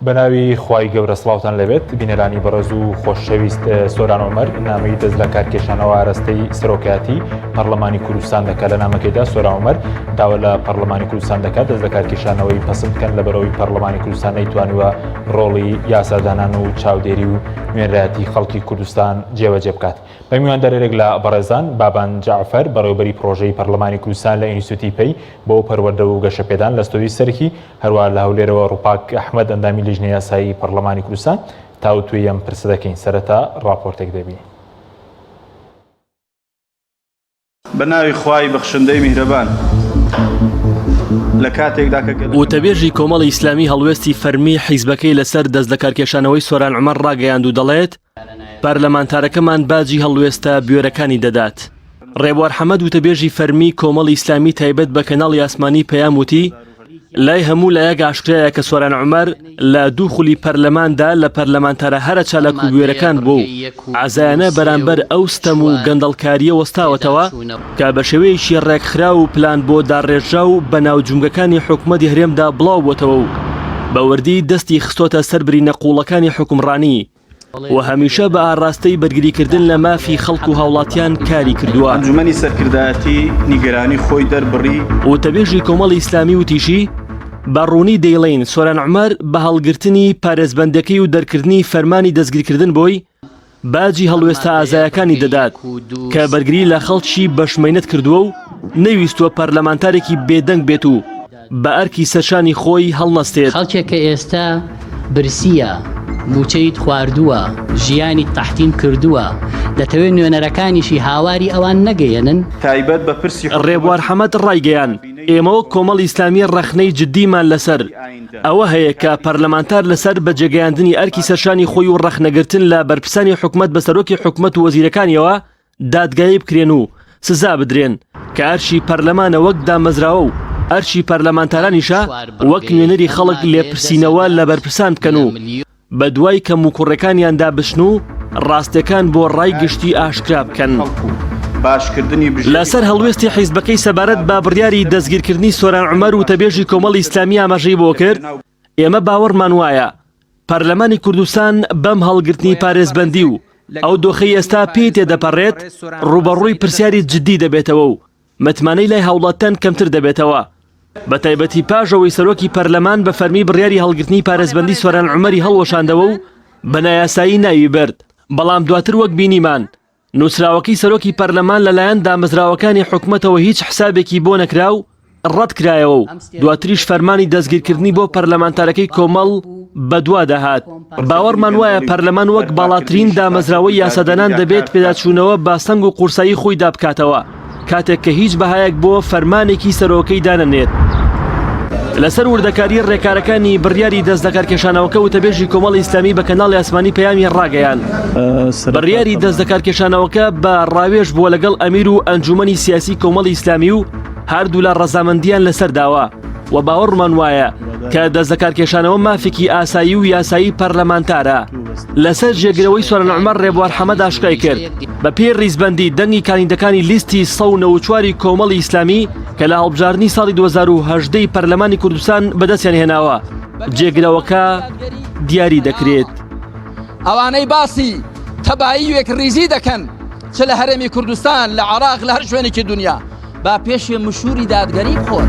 بەناوی خوای گەورە سڵاوتان لێبێت بینەرانی بەڕێز و خۆشەویست سۆران عومەر نامەی دەست لە کارکێشانەوە ئارەستەی سەرۆکایەتی پەرلەمانی کوردستان دەکات لە نامەکەیدا سۆران عومەر داوا لە پەرلەمانی کوردستان دەکات دەست لە کارکێشانەوەی پەسند بکەن لەبەرەوەی پەرلەمانی کوردستان نەیتوانیوە ڕۆڵی یاسادانان و چاودێری و نوێنەرایەتی خەڵکی کوردستان جێبەجێ بکات. بە میواندارێک لە بەڕێزان بابان جەعفەر بەڕێوبەری پرۆژەی پەرلەمانی کوردستان لە ئینستیتوتی پەی بۆ پەروەردە و گەشەپێدان لە ستۆدیۆی سەرەکی، هەروەها لە هەولێرەوە ڕووپاک ئەحمەد ئەندامی لیژنەی یاسایی پەرلەمانی کوردستان تاوتوێی ئەم پرسە دەکەین. سەرەتا ڕاپۆرتێک دەبینین. بە ناوی خوای بەخشندەی میهرەبان. لە کاتێکدا کە گەلەکەمان. وتەبێژی کۆمەڵی ئیسلامی هەڵوێستی فەرمی حیزبەکەی لەسەر دەستلەکارکێشانەوەی سۆران عومەر ڕاگەیاند و دەڵێت، پەرلەمانتارەکەمان باجی هەڵوێستە بوێرەکانی دەدات. ڕێبوار حەمەد وتەبێژی فەرمی کۆمەڵی ئیسلامی تایبەت بە کەناڵی ئاسمانی پەیام وتی، لای هەموو لایەک ئاشکرایە کە سۆران عومەر لە دوو خولی پەرلەماندا لە پەرلەمانتارە هەرە چالاک و بوێرەکان بووە و ئازایانە بەرامبەر ئەو ستەم و گەندەڵکارییە وەستاوەتەوە کە بە شێوەیەکی ڕێکخراو و پلان بۆ داڕێژراو بە ناو جومگەکانی حکومەتی هەرێمدا بڵاو بۆتەوە و بە وردی دەستی خستۆتە سەر برینە قووڵەکانی حوکمڕانی و هەمیشە بە ئاڕاستەی بەرگریکردن لە مافی خەڵک و هاوڵاتیان کاری کردووە. ئەنجومەنی سەرکردایەتی نیگەرانی خۆی دەربڕی. وتەبێژی کۆمەڵی ئیسلامی وتیشی، بە ڕوونی دەیڵێین سۆران عومەر بە هەڵگرتنی پارێزبەندەکەی و دەرکردنی فەرمانی دەستگیرکردن بۆی، باجی هەڵوێستە ئازایەکانی دەدات کە بەرگری لە خەڵکی بەشمەینەت کردووە و نەیویستووە پەرلەمانتارێکی بێدەنگ بێت و بە ئەرکی سەرشانی خۆی هەڵنەستێت. خەڵکێک کە ئێستا برسییە، مووچەیت خواردووە، ژیانیت تەحتیم کردووە، دەتەوێت نوێنەرەکانیشی هاواری ئەوان نەگەیەنن؟ تایبەت بە پرسی حکومەت ڕێبوار حەمەد ڕایگەیاند، ئێمە وەک کۆمەڵی ئیسلامی ڕەخنەی جددیمان لەسەر ئەوە هەیە کە پەرلەمانتار لەسەر بەجێگەیاندنی ئەرکی سەرشانی خۆی و ڕەخنەگرتن لە بەرپرسانی حکومەت بە سەرۆکی حکومەت و وەزیرەکانیەوە دادگایی بکرێن و سزا بدرێن کە ئەرکی پەرلەمانە وەک دامەزراوە و ئەرکی پەرلەمانتارانیشە وەک نوێنەری خەڵک لێپرسینەوە لە بەرپرسان بکەن و بەدوای کەموکوڕیەکانیاندا بچن و ڕاستیەکان بۆ ڕای گشتی ئاشکرا بکەن. لەسەر هەڵوێستی حیزبەکەی سەبارەت بە بڕیاری دەستگیرکردنی سۆران عومەر وتەبێژی کۆمەڵی ئیسلامی ئاماژەی بۆ کرد، ئێمە باوەڕمان وایە پەرلەمانی کوردستان بەم هەڵگرتنی پارێزبەندی و ئەو دۆخەی ئێستا پێی تێدەپەڕێت ڕووبەڕووی پرسیاری جددی دەبێتەوە و متمانەی لای هاوڵاتیان کەمتر دەبێتەوە، بەتایبەتی پاش ئەوەی سەرۆکی پەرلەمان بە فەرمی بڕیاری هەڵگرتنی پارێزبەندی سۆران عومەری هەڵوەشاندەوە و بە نایاسایی ناوی برد، بەڵام دواتر وەک بینیمان نووسراوەکەی سەرۆکی پەرلەمان لەلایەن دامەزراوەکانی حکومەتەوە هیچ حسابێکی بۆ نەکرا و ڕەتکرایەوە و دواتریش فەرمانی دەستگیرکردنی بۆ پەرلەمانتارەکەی کۆمەڵ بەدوادا هات. باوەڕمان وایە پەرلەمان وەک باڵاترین دامەزراوەی یاسادانان دەبێت پێداچوونەوە بە سەنگ و قورسایی خۆیدا بکاتەوە کاتێک کە هیچ بەهایەک بۆ فەرمانێکی سەرۆکەی دانەنێت. لەسەر وردەکاری ڕێکارەکانی بڕیاری دەست لەکارکێشانەوەکە وتەبێژی کۆمەڵی ئیسلامی بە کەناڵی ئاسمانی پەیامی ڕاگەیاند بڕیاری دەست لەکارکێشانەوەکە بە ڕاوێژ بووە لەگەڵ ئەمیر و ئەنجومەنی سیاسی کۆمەڵی ئیسلامی و هەردوولا ڕەزامەندیان لەسەر داوە و باوەڕمان وایە کە دەستلەکارکێشانەوە مافێکی ئاسایی و یاسایی پەرلەمانتارە. لەسەر جێگرەوەی سۆران عومەر ڕێبوار حەمەد ئاشکرای کرد، بە پێی ڕیزبەندی دەنگی کاندیدەکانی لیستی 194 ی کۆمەڵی ئیسلامی کە لە هەڵبژاردنی ساڵی 2018 ی پەرلەمانی کوردستان بەدەستیان هێناوە، جێگرەوەکە دیاری دەکرێت. ئەوانەی باسی تەبایی و یەکڕیزی دەکەن چ لە هەرێمی کوردستان، لە عێراق، لە هەر شوێنێکی دونیا، با پێشێ مشوری دادگەری بخۆن.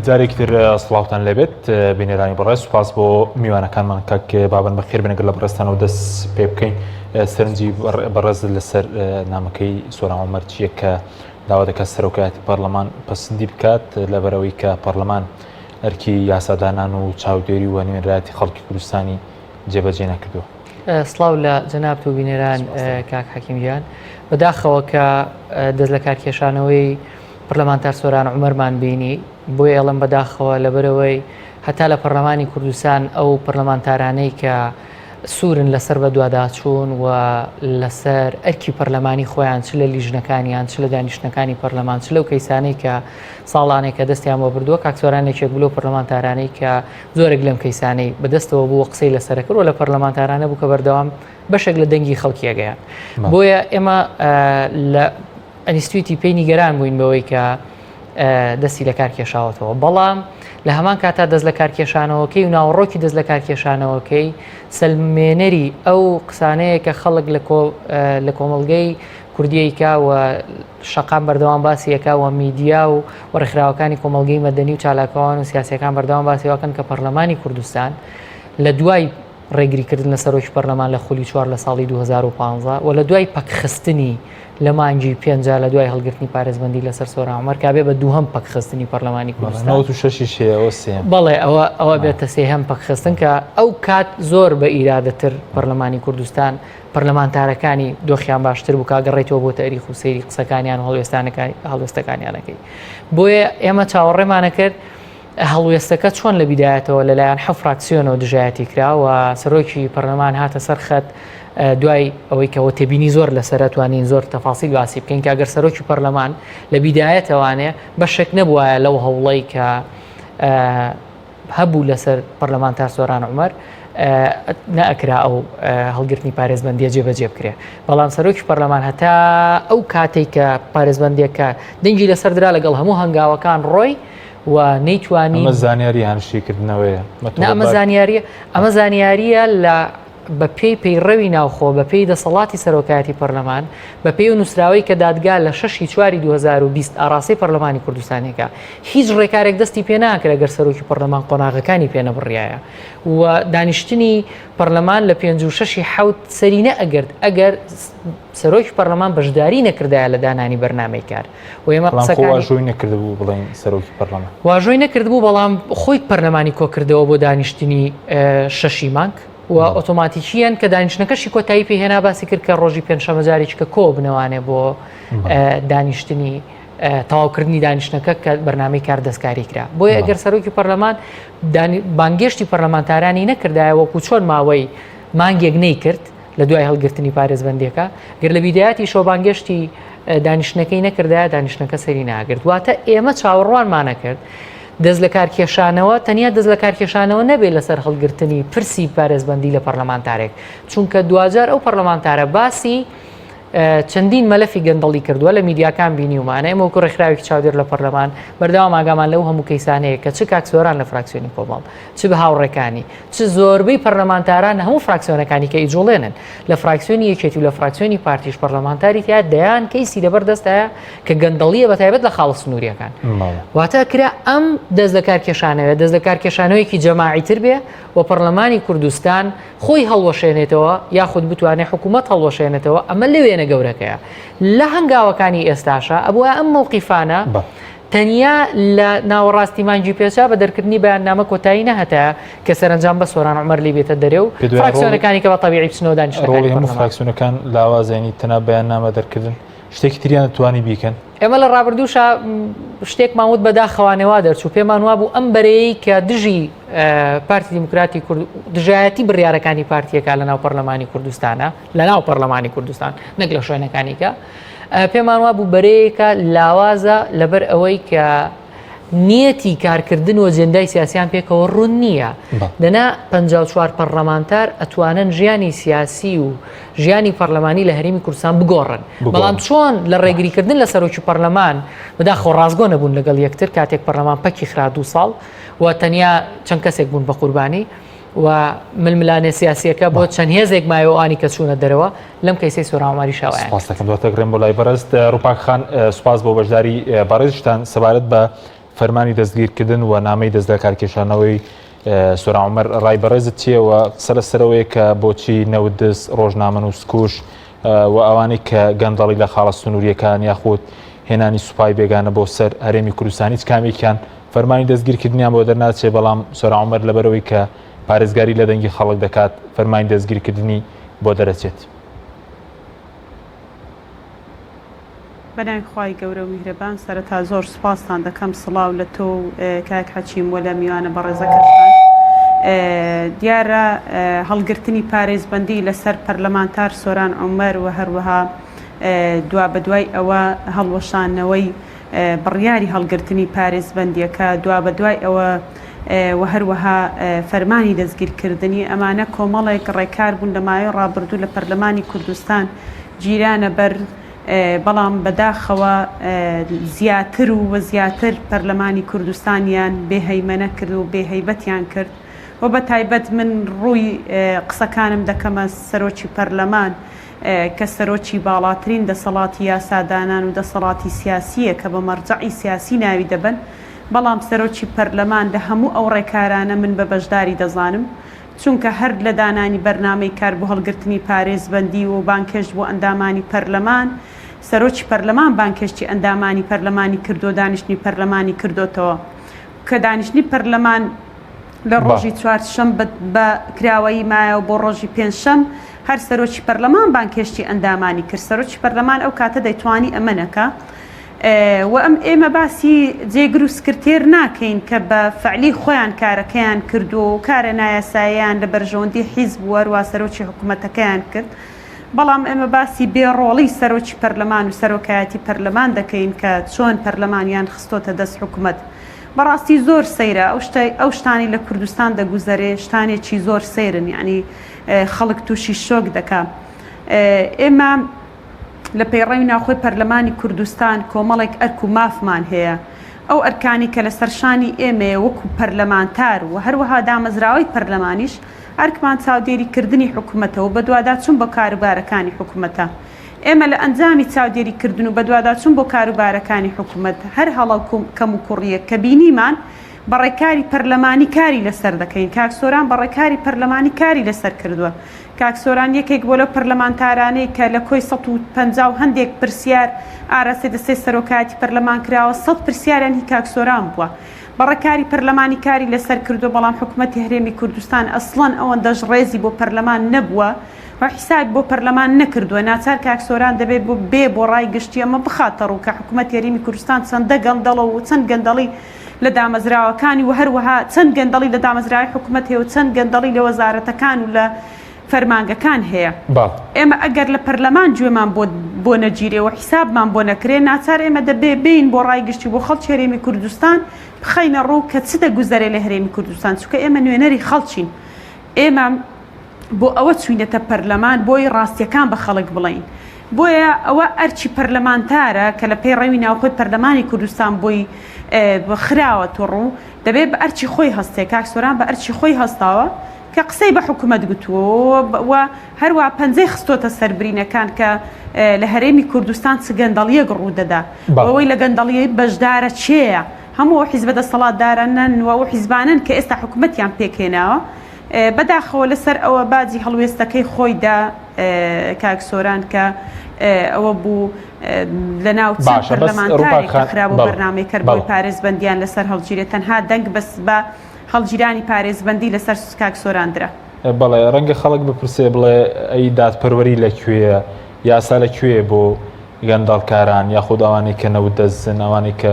جارێکی تر سڵاوتان لێبێت بینەرانی بەڕێز سوپاس بۆ میوانەکانمان کاک بابن بەخێر بنەگەر لە بەڕێزتانەوە دەست پێ بکەین سەرنجی بەڕێز لەسەر نامەکەی سۆران عومەر چییە کە داوا دەکات سەرۆکایەتی پەرلەمان پەسندی بکات لەبەرەوەی کە پەرلەمان ئەرکی یاسادانان و چاودێری و نوێنەرایەتی خەڵکی کوردستانی جێبەجێ نەکردووە. سڵاو لە جەنابت و بینەران کاک حەکیم گیان بەداخەوە کە دەست لە کارکێشانەوەی پەرلەمانتار سۆران عومەرمان بینی، بۆیە ئەڵێم بەداخەوە لەبەرئەوەی هەتا لە پەرلەمانی کوردستان ئەو پەرلەمانتارانەی کە سوورن لەسەر بەدواداچوون و لەسەر ئەرکی پەرلەمانی خۆیان چ لە لیژنەکانیان چ لە دانیشتنەکانی پەرلەمان چ لەو کەیسانەی کە ساڵانێکە دەستیان بۆ بردووە کاک سۆران یەکێک بوو لەو پەرلەمانتارانەی کە زۆرێک لەم کەیسانەی بەدەستەوە بوو قسەی لەسەر کرد و لە پەرلەمانتارانە بوو کە بەردەوام بەشێک لە دەنگی خەڵکی ئەگەیان بۆیە ئێمە لە ئەنیستویتی پێی نیگەران بووین بەوەی کە دەستی لە کار کێشاوەتەوە بەڵام لە هەمان کاتا دەست لە کارکێشانەوەکەی و ناوەڕۆکی دەست لە کارکێشانەوەکەی سەلمێنەری ئەو قسانەیە کە خەڵک لە کۆمەڵگەی کوردیەیکا و شەقام بەردەوام باسی ئەکا و میدیا و و ڕێکخراوەکانی کۆمەڵگەی مەدەنی و چالاکوان و سیاسیەکان بەردەوام باسی ئەوەکەن کە پەرلەمانی کوردستان لە دوای ڕێگریکردن لە سەرۆکی پەرلەمان لە خولی چوار لە ساڵی 2015 و لە دوای پەکخستنی لە مانگی پێنجا لە دوای هەڵگرتنی پارێزبەندی لەسەر سۆران عومەر کابێ بە دووهەم پەکخستنی پەرلەمانی کوردستان. 96 هەیە ئەوە سێیەم. بەڵێ ئەوە ئەوە بێتە سێهەم پەکخستن کە ئەو کات زۆر بە ئیرادەتر پەرلەمانی کوردستان پەرلەمانتارەکانی دۆخیان باشتر بوو کە گەڕێتەوە بۆ تەئریخ و سەیری قسەکانیان و هەڵوێستانەکانی هەڵوێستەکانیانەکەی بۆیە ئێمە چاوەڕێمانە کرد هەڵوێستەکە چۆن لە بیدایەتەوە لەلایەن حە فراکسیۆنەوە دژایەتی کرا و سەرۆکی پەرلەمان هاتە سەر خەت دوای ئەوەی کەەوە تێبینی زۆر لەسەر توانین زۆر تەفاسیل باسی بکەین کە ئەگەر سەرۆکی پەرلەمان لە بیدایەتەوانێ بەشێک نەبوایە لەو هەوڵەی کە هەبوو لەسەر پەرلەمانتار سۆران عومەر نەئەکرا ئەو هەڵگرتنی پارێزبەندیە جێبەجێ بکرێ بەڵام سەرۆکی پەرلەمان هەتا ئەو کاتێک کە پارێزبەندیەکە دەنگی لەسەر درا لەگەڵ هەموو هەنگاوەکان ڕۆی و نەیتوانی ئەمە زانیاری هەنشیکردنەوەیە ئەمە زانیاریە ئەمە زانیاریە لە بە پێی پەیڕەوی ناوخۆ، بە پێی دەسەڵاتی سەرۆکایەتی پەرلەمان، بە پێی ئەو نووسراوەی کە دادگا لە شەش ی چواری 2020 ئاڕاستەی پەرلەمانی کوردستانی کا، هیچ ڕێکارێک دەستی پێ ناکرا گەر سەرۆکی پەرلەمان قۆناغەکانی پێ نەبڕیایە و دانیشتنی پەرلەمان لە پێنج و شەشی حەوت سەری نەئەگرت ئەگەر سەرۆکی پەرلەمان بەشداری نەکردایە لە دانانی بەرنامەی کار و ئێمە بەڵام خۆ قسەکانی واژۆی نەکردبوو بڵێین سەرۆکی پەرلەمان. واژۆی نەکردبوو بەڵام خۆی پەرلەمانی کۆکردەوە بۆ دانیشتنی شەشی مانگ. و ئۆتۆماتیکییەن کە دانیشتنەکەشی کۆتایی پێهێنا باسی کرد کە ڕۆژی پێنجشەمە جارێکی کە کۆ بنەوانێ بۆ دانیشتنی تەواوکردنی دانیشتنەکە کە بەرنامەی کار دەستکاری کرا بۆیە ئەگەر سەرۆکی پەرلەمان بانگێشتی پەرلەمانتارانی نەکردایە وەکو چۆن ماوەی مانگێک نەیکرد لە دوای هەڵگرتنی پارێزبەندیەکە گەر لە بیدایەتی شەو بانگێشتی دانیشتنەکەی نەکردایە دانیشتنەکە سەری ناگرت واتە ئێمە چاوەڕوانمانە کرد دەست لەکارکێشانەوە تەنیا دەست لەکارکێشانەوە نەبێت لەسەر هەڵگرتنی پرسی پارێزبەندی لە پەرلەمانتارێک چونکە دواجار ئەو پەرلەمانتارە باسی چەندین مەلەفی گەندەڵی کردووە لە میدیاکان بینیومانە ئێمە وەکو ڕێکخراوێکی چاودێر لە پەرلەمان بەردەوام ئاگامان لەو هەموو کەیسانەیە کە چ کاک سۆران لە فراکسیۆنی کۆمەڵ چ بە هاوڕێکانی چ زۆربەی پەرلەمانتاران هەموو فراکسیۆنەکانی کە ئیجوڵێنن لە فراکسیۆنی یەکێتی و لە فراکسیۆنی پارتیش پەرلەمانتاری تیا دەیان کەیسی لەبەر دەستایە کە گەندەڵیە بە تایبەت لە خاڵە سنووریەکان واتە کرا ئەم دەست لە کارکێشانەوە دەست لە کارکێشانەوەیەکی جەماعی تر بێ و پەرلەمانی کوردستان خۆی هەڵوەشێنێتەوە یاخود بتوانێت حکوومەت هەڵوەشێنێتەوە ئەمە لە وێنە گەورەکەیە لە هەنگاوەکانی ئێستاشا ئەبووە ئەم مەوقیفانە تەنیا لە ناوەڕاستی مانگی پێنجا بە دەرکردنی بەیاننامە کۆتایی نەهاتایە کە سەرەنجام بە سۆران عومەر لی بێتە دەرێ و فراکسیۆنەکانی کە بە تەبیعی بچنەوە دانیشتنەکانی ڕۆڵی هەموو فراکسیۆنەکان لاوازە یانی تەنها بەیاننامە دەرکردن شتێکی تریان توانی بیکەن؟ ئێمە لە ڕابردووشا شتێکمان وت بەداخەوانێ وا دەرچوو پێمان وابوو ئەم بەرەیەی کە دژی پارتی دیموکراتی کورد دژایەتی بڕیارەکانی پارتیەکە لە ناو پەرلەمانی کوردستانە لە ناو پەرلەمانی کوردستان نەک لە شوێنەکانی کە پێمان وابوو بەرەیەکە لاوازە لەبەر ئەوەی کە نیەتی کارکردن و ئەجێندای سیاسیان پێکەوە ڕوون نییە دەنا 54 پەرلەمانتار ئەتوانن ژیانی سیاسی و ژیانی پەرلەمانی لە هەرێمی کوردستان بگۆڕن بەڵام چۆن لە ڕێگریکردن لە سەرۆکی پەرلەمان بەداخەوە ڕاستگۆ نەبوون لەگەڵ یەکتر کاتێک پەرلەمان پەکی خرا دوو ساڵ و تەنیا چەند کەسێک بوون بە قوربانی و ململانێ سیاسیەکە بۆ چەند هێزێک مایەوە ئەوانی کە چوونە دەرەوە لەم کەیسەی سۆران عومەری شاوایان سپاس دەکەم دواتر گەڕێم بۆ لای بەڕێزت ڕووپاک خان سپاس بۆ بەشداری بەڕێزشتان سەبارەت بە فەرمانی دەستگیرکردن و نامەی دەست لەکارکێشانەوەی سۆران عومەر ڕای بەڕێزت چییە و قسە لەسەرەوەیە کە بۆچی نەوتدز ڕۆژنامەنووس کوش و ئەوانەی کە گەندەڵی لە خاڵە سنووریەکان یاخود هێنانی سوپای بێگانە بۆ سەر هەرێمی کوردستان هیچ کامێکیان فەرمانی دەستگیرکردنیان بۆ دەرناچێ، بەڵام سۆران عومەر لەبەرئەوەی کە پارێزگاری لە دەنگی خەڵک دەکات، فەرمانی دەستگیرکردنی بۆ دەرەچێت. بەناوی خوای گەورە و میهرەبان سەرەتا زۆر سوپاستان دەکەم سڵاو لە تۆ و کاک حەکیم وە لە میوانە بەڕێزەکەشتان. دیارە هەڵگرتنی پارێزبەندی لەسەر پەرلەمانتار سۆران عومەر و هەروەها دوابەدوای ئەوە هەڵوەشاندنەوەی بڕیاری هەڵگرتنی پارێزبەندییەکە، دوابەدوای ئەوە و هەروەها فەرمانی دەستگیرکردنی، ئەمانە کۆمەڵێک ڕێکار بوون لە ماوەی ڕابردوو لە پەرلەمانی کوردستان گیرانە بەر، بەڵام بەداخەوە زیاتر و زیاتر پەرلەمانی کوردستانیان بێ هەیمەنە کرد و بێ هەیبەتیان کرد و بە تایبەت من ڕووی قسەکانم دەکەمە سەرۆکی پەرلەمان کە سەرۆکی باڵاترین دەسەڵاتی یاسادانان و دەسەڵاتی سیاسییە کە بە مەرجەعی سیاسی ناوی دەبەن، بەڵام سەرۆکی پەرلەمان لە هەموو ئەو ڕێکارانە من بە بەشداری دەزانم، چونکە هەر لە دانانی بەرنامەی کار بۆ هەڵگرتنی پارێزبەندی و بانگهێشت بۆ ئەندامانی پەرلەمان، سەرۆکی پەرلەمان بانگهێشتی ئەندامانی پەرلەمانی کردووە، دانیشتنی پەرلەمانی کردۆتەوە کە دانیشتنی پەرلەمان لە ڕۆژی چوارشەم بە کراوەیی مایەوە بۆ ڕۆژی پێنجشەم هەر سەرۆکی پەرلەمان بانگهێشتی ئەندامانی کرد، سەرۆکی پەرلەمان ئەو کاتە دەیتوانی ئەمە نەکا و ئەم ئێمە باسی جێگر و سکرتێر ناکەین کە بە فعلی خۆیان کارەکەیان کردووە و کارە نایاساییان لە بەرژەوەندی حیزب و هەروا سەرۆکی حکوومەتەکەیان کرد، بەڵام ئێمە باسی بێ ڕۆڵی سەرۆکی پەرلەمان و سەرۆکایەتی پەرلەمان دەکەین کە چۆن پەرلەمانیان خستۆتە دەست حکوومەت. بەڕاستی زۆر سەیرە ئەو شتە ئەو شتانەی لە کوردستان دەگوزەرێ شتانێکی زۆر سەیرن یانی خەڵک تووشی شۆک دەکا ئێمە لە پەیڕەوی ناوخۆی پەرلەمانی کوردستان کۆمەڵێک ئەرک و مافمان هەیە ئەو ئەرکانی کە لەسەر شانی ئێمەیە وەکو پەرلەمانتار و هەروەها دامەزراوەی پەرلەمانیش ئەرکمان چاودێری کردنی حکومەتە و بەدواداچوون بۆ کاروبارەکانی حکومەتە ئێمە لە ئەنجامی چاودێری کردن و بەدواداچوون بۆ کاروبارەکانی حکومەت هەر هەڵە و کەموکوڕییەک کە بینیمان بە ڕێکاری پەرلەمانی کاری لەسەر دەکەین. کاک سۆران بە ڕێکاری پەرلەمانی کاری لەسەر کردووە. کاک سۆران یەکێک بووە لەو پەرلەمانتارانەی کە لە کۆی 150 و هەندێک پرسیار ئاراستەی دەستەی سەرۆکایەتی پەرلەمان کراوە، 100 پرسیاریان هی کاک سۆران بووە. بە ڕێکاری پەرلەمانی کاری لەسەر کردووە، بەڵام حکومەتی هەرێمی کوردستان ئەسڵەن ئەوەندەش ڕێزی بۆ پەرلەمان نەبووە و حیسابی بۆ پەرلەمان نەکردووە، ناچار کاک سۆران دەبێت بۆ بێ بۆ ڕای گشتی ئەمە بخاتە ڕوو کە حکومەتی هەرێمی کوردستان چەندە گەندەڵە و چەند گەندەڵی لە دامەزراوەکانی و هەروەها چەند گەندەڵی لە دامەزراوەی حکومەت هەیە و چەند گەندەڵی لە وەزارەتەکان و لە فەرمانگەکان هەیە. ئێمە ئەگەر لە پەرلەمان گوێمان بۆ بۆ نەگیرێ و حیسابمان بۆ نەکرێ ناچار ئێمە دەبێ بێین بۆ ڕای گشتی بۆ خەڵکی هەرێمی کوردستان بخەینە ڕوو کە چ دەگوزەرێ لە هەرێمی کوردستان چونکە ئێمە نوێنەری خەڵکین ئێمە بۆ ئەوە چوینەتە پەرلەمان بۆی ڕاستیەکان بە خەڵک بڵێین بۆیە ئەوە ئەرکی پەرلەمانتارە کە لە پەیڕەوی ناوخۆی پەرلەمانی کوردستان بۆی خراوەتە ڕوو دەبێت بە ئەرکی خۆی هەستێ کاک سۆران بە ئەرکی خۆی هەستاوە کە قسەی بە حکوومەت گوتووە و هەروە پەنجەی خستۆتە سەر برینەکان کە لە هەرێمی کوردستان چ گەندەڵیەک ڕوودەدا ئەوەی لە گەندەڵیی بەشدارە چێیە هەموو ئەو حیزبە دەسەڵاتدارانەن و ئەو حیزبانەن کە ئێستا حکوومەتیان پێکهێناوە بەداخەوە لەسەر ئەوە باجی هەڵوێستەکەی خۆی دا کاک سۆران کە ئەوە بوو لە ناو چەند باشە بەس ڕوپاک پەرلەمانتارێک کە خان خرابوو بەڵێ بەرنامەی کەر بۆی بەڵێ پارێزبەندیان لەسەر هەڵگیرێ تەنها دەنگ بەس بە هەڵگیرانی پارێزبەندی لەسەر کاک سۆران درا. بەڵێ ڕەنگە خەڵک بپرسێ بڵێ ئەی دادپەروەری لە کوێیە یاسا لە کوێیە بۆ گەندەڵکاران یاخود ئەوانەی کە نەوت دەزن ئەوانەی کە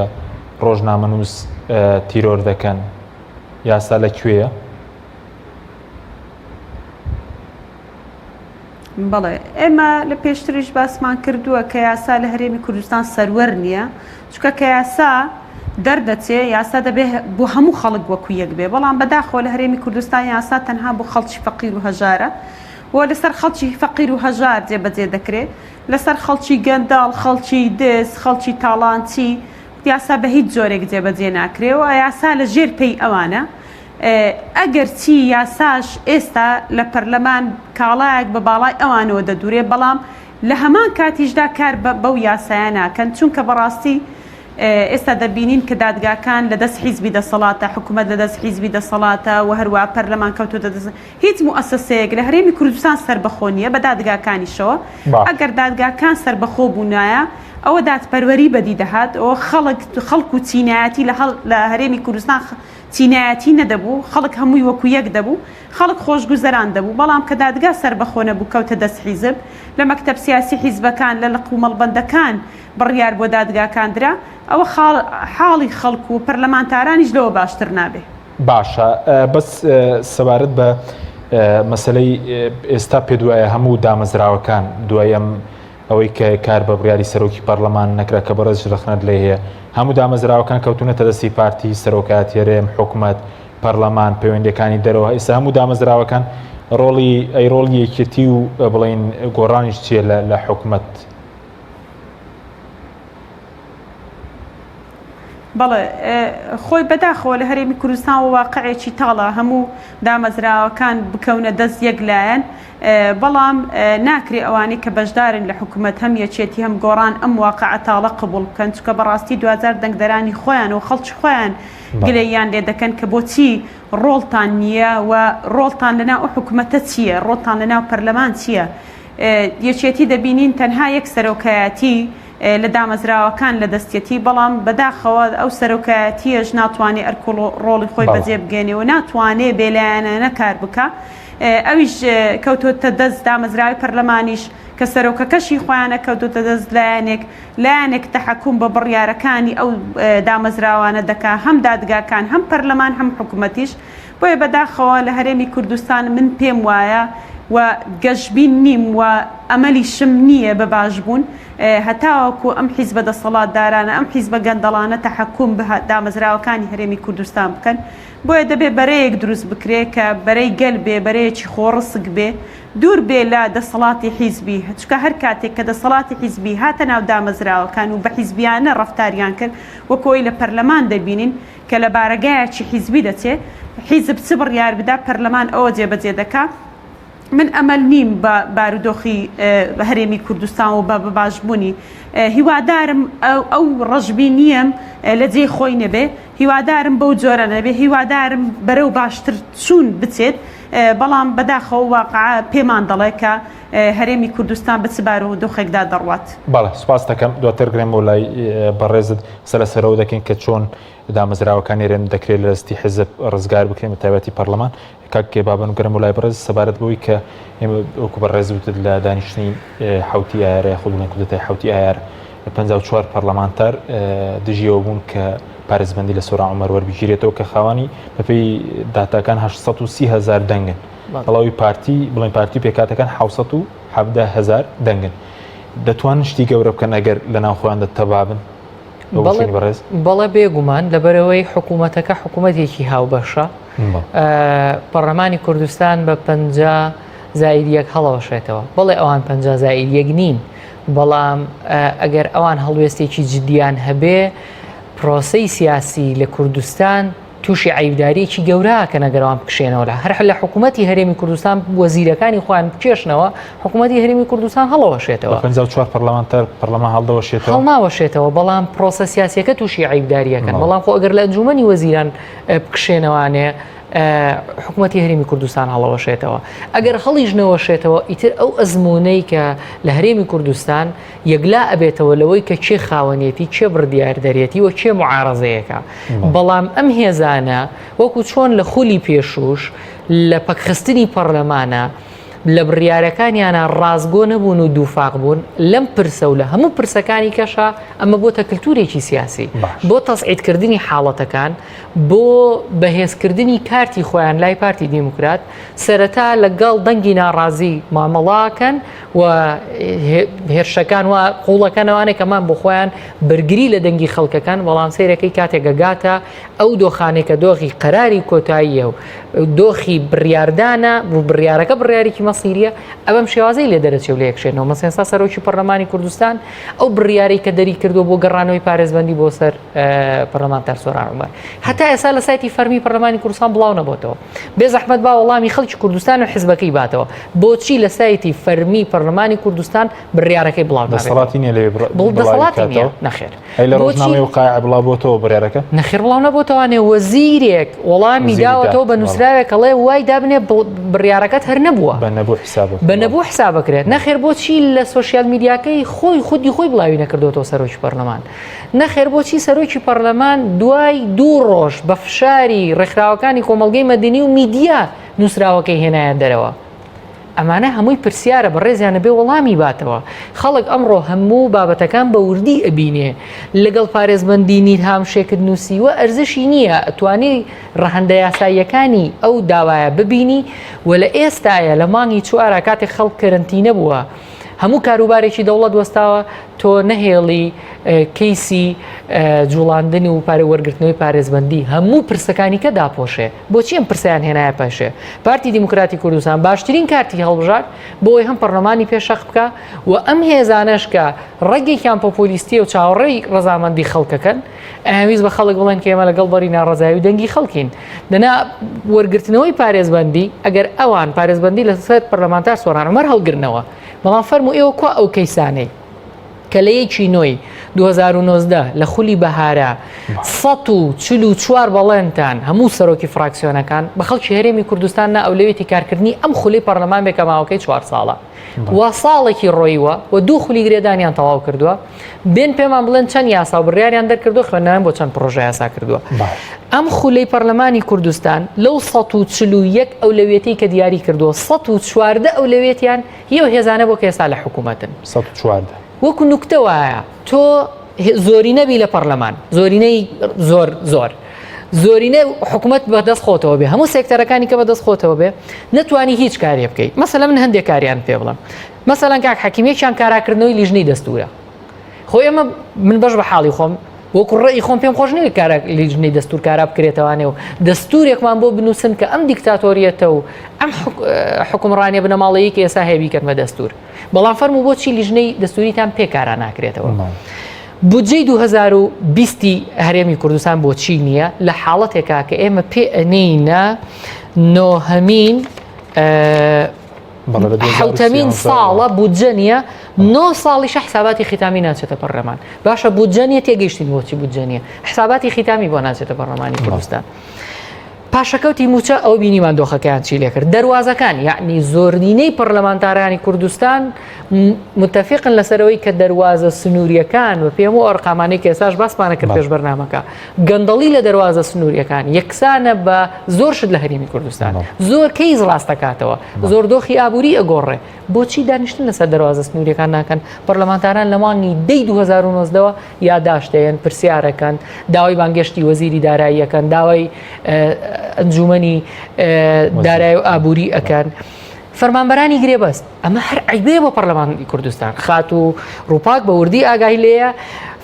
ڕۆژنامەنووس تیرۆر دەکەن یاسا لە کوێیە؟ بەڵێ ئێمە لە پێشتریش باسمان کردووە کە یاسا لە هەرێمی کوردستان سەروەر نییە چونکە کە یاسا دەردەچێ یاسا دەبێ بۆ هەموو خەڵک وەکو یەک بێ بەڵام بەداخەوە لە هەرێمی کوردستان یاسا تەنها بۆ خەڵکی فەقیر و هەژارە و لەسەر خەڵکی فەقیر و هەژار جێبەجێ دەکرێ لەسەر خەڵکی گەندەڵ خەڵکی دز خەڵکی تاڵانچی یاسا بە هیچ جۆرێک جێبەجێ ناکرێ و یاسا لە ژێر پێی ئەوانە. ئەگەرچی یاساش ئێستا لە پەرلەمان کاڵایەک بە باڵای ئەوانەوە دەدورێ، بەڵام لە هەمان کاتیشدا کار بەو یاسایە ناکەن، چونکە بەڕاستی ئێستا دەبینین کە دادگاکان لە دەست حیزبی دەسەڵاتە، حکومەت لە دەست حیزبی دەسەڵاتە و هەروەها پەرلەمان کەوتۆتە دەست هیچ موئەسەسەیەک لە هەرێمی کوردستان سەربەخۆ نییە بە دادگاکانیشەوە، ئەگەر دادگاکان سەربەخۆ بوونایە ئەوە دادپەروەری بەدی دەهات، ئەوە خەڵک خەڵک و چینایەتی لە هەرێمی کوردستان چینایەتی نەدەبوو، خەڵک هەمووی وەکو یەک دەبوو، خەڵک خۆشگوزەران دەبوو، بەڵام کە دادگا سەربەخۆ نەبوو کەوتە دەست حیزب، لە مەکتەب سیاسی حیزبەکان، لە لق و مەڵبەندەکان بڕیار بۆ دادگاکان درا، ئەوە حاڵی خەڵک و پەرلەمانتارانیش لەوە باشتر نابێ. باشە بەس سەبارەت بە مەسلەی ئێستا پێ دوایە هەموو دامەزراوەکان دوای ئەم ئەوەی کە کار بە بڕیاری سەرۆکی پەرلەمان نەکرا کە بەڕێز ڕەخنەت لێ هەیە هەموو دامەزراوەکان کەوتونەتە دەستی پارتی سەرۆکایەتی هەرێم حکومەت پەرلەمان پەیوەندەکانی دەرەوە ئێستا هەموو دامەزراوەکان ڕۆڵی ئەی ڕۆڵی یەکێتی و بڵین گۆڕانیش چییە لە حکومەت؟ بەڵێ خۆی بەداخەوە لە هەرێمی کوردستان و واقعێکی تاڵە هەموو دامەزراوەکان بکەونە دەست یەک لایەن بەڵام ناکرێ ئەوانەی کە بەشدارن لە حکومەت هەم یەکێتی هەم گۆڕان ئەم واقعە تاڵە قبوڵ بکەن چونکە بەڕاستی دواجار دەنگدەرانی خۆیان و خەڵکی خۆیان گلەییان لێ دەکەن کە بۆچی ڕۆڵتان نییە و ڕۆڵتان لەناو ئەو حکومەتە چییە ڕۆڵتان لەناو پەرلەمان چییە یەکێتی دەبینین تەنها یەک سەرۆکایەتی لە دامەزراوەکان لە دەستیەتی، بەڵام بەداخەوە ئەو سەرۆکایەتییەش ناتوانێ ئەرک و ڕۆڵی خۆی بەجێ بگەیەنێ و ناتوانێ بێلایەنانە کار بکا. ئەویش کەوتۆتە دەست دامەزراوەی پەرلەمانیش کە سەرۆکەکەشی خۆیانە کەوتۆتە دەست لایەنێک، لایەنێک تەحەکوم بە بڕیارەکانی ئەو دامەزراوانە دەکا، هەم دادگاکان، هەم پەرلەمان، هەم حکومەتیش. بۆیە بەداخەوە لە هەرێمی کوردستان من پێم وایە و گەشبین نیم و ئەمەلیشم نییە بە باشبوون هەتاوەکو ئەم حیزبە دەسەڵاتدارانە، ئەم حیزبە گەندەڵانە تەحەکوم بە دامەزراوەکانی هەرێمی کوردستان بکەن. بۆیە دەبێ بەرەیەک دروست بکرێ کە بەرەی گەل بێ، بەرەیەکی خۆڕسک بێ، دوور بێ لە دەسەڵاتی حیزبی، چونکە هەر کاتێک کە دەسەڵاتی حیزبی هاتە ناو دامەزراوەکان و بە حیزبیانە ڕەفتاریان کرد، وەک ئەوەی لە پەرلەمان دەبینین کە لە بارەگایەکی حیزبی دەچێ، حیزب چ بڕیار بدا پەرلەمان ئەوە جێبەجێ دەکا. من ئەمەل نیم بە بارودۆخی هەرێمی کوردستان و بە باشبوونی، هیوادارم ئەو ڕەشبینییەم لە جێی خۆی نەبێ، هیوادارم بەو جۆرە نەبێ، هیوادارم بەرەو باشتر چوون بچێت، بەڵام بەداخەوە واقع پێمان دەڵێ کە هەرێمی کوردستان بە چ بارودۆخێکدا دەڕوات. بەڵێ سوپاست دەکەم، دواتر گرێم بۆ لای بەڕێزت قسە لەسەرەوە دەکەین کە چۆن دامەزراوەکانی هەرێم دەکرێت لە دەستی حیزب ڕزگار بکرێن بە تایبەتی پەرلەمان. کاک بابان گەرم بۆ لای بەڕێز سەبارەت بەوەی کە ئێمە وەکو بەڕێز وتت لە دانیشتنی حوتی ئایار یاخود بڵێن کودەتای حوتی ئایار 54 پەرلەمانتار دژیەوە بوون کە پارێزبەندی لە سۆران عومەر وەربگیرێتەوە کە خاوانی بەپێی داتاکان 830 هزار دەنگن بەڵاوی پارتی بڵێن پارتی پێکاتەکان 617 هزار دەنگن دەتوانن شتی گەورە بکەن ئەگەر لە ناو خۆیاندا تەبابن بەڵێ بێگومان لەبەرەوەی حکوومەتەکە حکوومەتێکی هاوبەشە پەرلەمانی کوردستان بە پ زائید یەک هەڵەوەشێتەوە بەڵێ ئەوان پ زائید یەک نین بەڵام ئەگەر ئەوان هەڵوێستێکی جددیان هەبێ پرۆسەی سیاسی لە کوردستان تووشی عەیبداریەکی گەورە ئەکەن ئەگەر ئەوان بکشێنەوە لە هەر لە حکوومەتی هەرێمی کوردستان وەزیرەکانی خۆیان بکێشنەوە حکوومەتی هەرێمی کوردستان هەڵەوەشێتەوە. بە 54 پەرلەمانتار پەرلەمان هەڵدەوەشێتەوە؟ هەڵناوەشێتەوە بەڵام پرۆسە سیاسیەکە تووشی عەیبداریەکەن بەڵام خۆ ئەگەر لە ئەنجومەنی وەزیران بکشێنەوانێ حکوومەتی هەرێمی کوردستان هەڵەوەشێتەوە ئەگەر هەڵیش نەوەشێتەوە ئیتر ئەو ئەزمونەی کە لە هەرێمی کوردستان یەکلا ئەبێتەوە لەوەی کە کێ خاوەنێتی کێ بڕدیاردەرێتی و کێ معارەزەیەکە بەڵام ئەم هێزانە وەکو چۆن لە خولی پێشوش لە پەکخستنی پەرلەمانە لە بڕیارەکانیانە ڕاستگۆ نەبوون و دووفاق بوون لەم پرسە و لە هەموو پرسەکانی کەشە ئەمە بۆتە کللتورێکی سیاسی بۆ تەسعیدکردنی حاڵەتەکان بۆ بەهێزکردنی کارتی خۆیان لای پارتی دیموکرات سەرەتا لەگەڵ دەنگی ناڕازی مامەڵاکەن و هێرشەکان و قوڵەکەنەوانێک کەمان بۆ خۆیان بەرگری لە دەنگی خەڵکەکان بەڵام سەیرەکەی کاتێک گەگاتە ئەو دۆخانێک کە دۆخی قەراری کۆتاییە و دۆخی بڕیاردانە و بڕیارەکە بڕیارێکی مەسیریە ئەبەم شێوازەی لێ دەرەچێ و لە یەکشێنەوە مەسێنسا سەرۆکی پەرلەمانی کوردستان ئەو بڕیارەی کە دەری کردووە بۆ گەڕانەوەی پارێزبەندی بۆ سەر پەرلەمانتار سۆران عومەر هەتا ئێستا لە سایتی فەرمی پەرلەمانی کوردستان بڵاو نەبۆتەوە بێ زەحمەت با وەڵامی خەڵکی کوردستان و حزبەکەی باتەوە بۆچی لە سایتی فەرمی پەرلەمانی کوردستان بڕیارەکەی بڵاو دەسەڵاتی نیە لەوێ دەسەڵاتی نیە نەخێر ئەی لە ڕۆژنامەی وقایع بڵاو بۆتەوە بڕیارەکە؟ نەخێر بڵاو نەبۆتەوانێ وەزیرێک وەڵامی داوەتەوە بە نووسراوێک ئەڵێ وای دابنێ بڕیارەکەت هەر نەبووە بە نەبوو حساب بە نەبوو حساب بکرێت نەخێر بۆچی لە سۆشیال میدیاکەی خۆی خودی خۆی بڵاوی نەکردوەوە سەرۆکی پەرلەمان نەخێر بۆچی سەرۆکی پەرلەمان دوای دوو ڕۆژ بە فشاری ڕێکخراوەکانی کۆمەڵگەی مەدەنی و میدیا نووسراوەکەی هێنایە دەرەوە. ئەمانە هەمووی پرسیارە بەڕێزیانە بێ وەڵامی باتەوە. خەڵک ئەمڕۆ هەموو بابەتەکان بە وردی ئەبینێ. لەگەڵ پارێزبەندی نیر هامشێکت نووسیوە ئەرزشی نییە، ئەتوانی ڕەهەندە یاساییەکانی ئەو داوایە ببینی و لە ئێستایا لە مانگی چوارا کاتێک خەڵک کەرەنتینە بووە هەموو کاروبارێکی دەوڵەت وەستاوە تۆ نەهێڵی کەیسی جوڵاندن و پارە وەرگرتنەوەی پارێزبەندی هەموو پرسەکانی کە داپۆشێ بۆچی ئەم پرسیان هێنایە پێشێ پارتی دیموکراتی کوردستان باشترین کارتی هەڵبژارد بۆی هەم پەرلەمانی پێشەق بکە و ئەم هێزانەش کە ڕەگێکیان پۆپۆلیستیە و چاوەڕێی ڕەزامەندی خەڵکەکەن ئەیانویست بە خەڵک بڵێن کە ئێمە لەگەڵ بەری ناڕەزایی و دەنگی خەڵکین دەنا وەرگرتنەوەی پارێزبەندی ئەگەر ئەوان پارێزبەندی لەسەر پەرلەمانتار سۆران عومەر هەڵگرنەوە بەڵام فەرموو ئێوە کوا ئەو کەیسانەی کە لە یەکی نۆی 2019 لە خولی بەهارە 144 بەڵێنتان هەموو سەرۆکی فراکسیۆنەکان بە خەڵکی هەرێمی کوردستان نا ئەولەوێتی کارکردنی ئەم خولی پەرلەمان بێ کە ماوەکەی چوار ساڵە و ساڵێکی ڕۆیوە و دوو خولی گرێدانیان تەواو کردووە بێن پێمان بڵێن چەند یاسا و بڕیاریان دەرکردو خوێندنەوەیان بۆ چەند پڕۆژە یاسا کردووە ئەم خولەی پەرلەمانی کوردستان لەو 141 ئەولەویەتی کە دیاری کردووە 114 ئەولەویەتیان هی ئەو هێزانە بۆ کە ئێستا لە حکوومەتن 114 وەکو نوکتە وایە تۆ زۆرینە بی لە پەرلەمان زۆرینەی زۆر زۆر زۆرینە حکوومەت بەدەست خۆتەوە بێ هەموو سێکتەرەکانی کە بەدەست خۆتەوە بێ نەتوانی هیچ کارێ بکەیت مەسەلە من هەندێک کاریان پێ بڵم مەسەلەن کاک حەکیم یەکیان کاراکردنەوەی لیژنەی دەستورە خۆ ئێمە من بەش بە حاڵی خۆم وەکو ڕێی خۆم پێم خۆش نییە کارا لیژنەی دەستور کارا بکرێتەوانێ و دەستورێکمان بۆ بنووسن کە ئەم دیکتاتۆریەتە و ئەم حکومڕانیە بنەماڵەیە کە ئێستا هەیە بیکەنمە دەستور بەڵام فەرموو بۆچی لیژنەی دەستوریتان پێ کارا ناکرێتەوە بودجەی 2020 هەرێمی کوردستان بۆچی نییە لە حاڵەتێکا کە ئێمە پێ ئەنێینە نۆهەمین حوتەمین ساڵە بودجە نییە نۆ ساڵیشە حساباتی ختامی ناچێتە پەرلەمان باشە بودجە نیە تێگەیشتین بۆچی بودجە نیە حساباتی ختامی بۆ ناچێتە پەرلەمانی کوردستان پاشەکەوتی موچە ئەو بینیمان دۆخەکەیان چی لێکرد دەواازەکان یعنی زۆرینەی پەرلەمانتارانی کوردستان متفقن لەسەرەوەی کە دەواازە سنووریەکان و پێم و ئەرقامانەی کە ئێساش باسمانە کرد پێش بەرنمەکە گەندەڵی لە دەروازە سنووریەکان یەکسانە بە زۆر شت لە هەرێمی کوردستان زۆر کەیس ڕاستەکاتەوە زۆر دۆخی ئابووری ئەگۆڕێ بۆچی دانیشتن لەسەر دەروازە سنووریەکان ناکەن پەرلەمانتاران لە مانگی دەی 2019ەوە یاداشتەیەن پرسیارەکەن داوای بانگێشتی وەزیری داراییەکەن داوای ئەنجومەنی دارای و ئابووری ئەکەن. فەرمانبەرانی گرێبەست، ئەمە هەر عەیبەیە بۆ پەرلەمانی کوردستان، خاتوو ڕووپاک بە وردی ئاگای لێیە،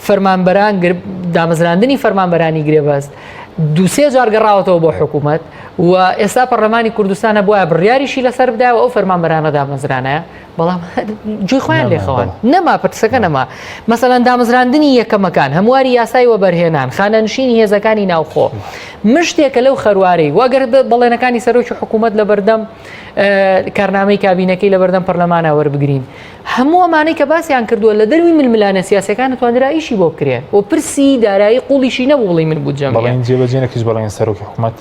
فەرمانبەران دامەزراندنی فەرمانبەرانی گرێبەست دووسێ جار گەڕاوەتەوە بۆ حکوومەت و ئێستا پەرلەمانی کوردستانە بواە بڕیاریشی لەسەر بدایە و ئەو فەرمانبەرانە دامەزرانایە بەڵام جێی خۆیان لێخەوان نەما پرسەکە نەما مەسەلەن دامەزراندنی یەکەمەکان هەمواری یاسای وەبەرهێنان خانەنشینی هێزەکانی ناوخۆ مشتێکە لەو خەروارەی وەگەر بەڵێنەکانی سەرۆکی حکوومەت لە بەردەم کارنامەی کابینەکەی لە بەردەم پەرلەمانە وەربگرین هەموو ئەمانەی کە باسیان کردووە لە دەروی ململانە سیاسەکان توانرا ئیشی بۆ بکرێ و پرسی دارایی قوڵیشی نەبوو بڵی من بودجەم بەڵێن جێبەجێ نەکرد بەڵێن سەرۆکی حکوومەت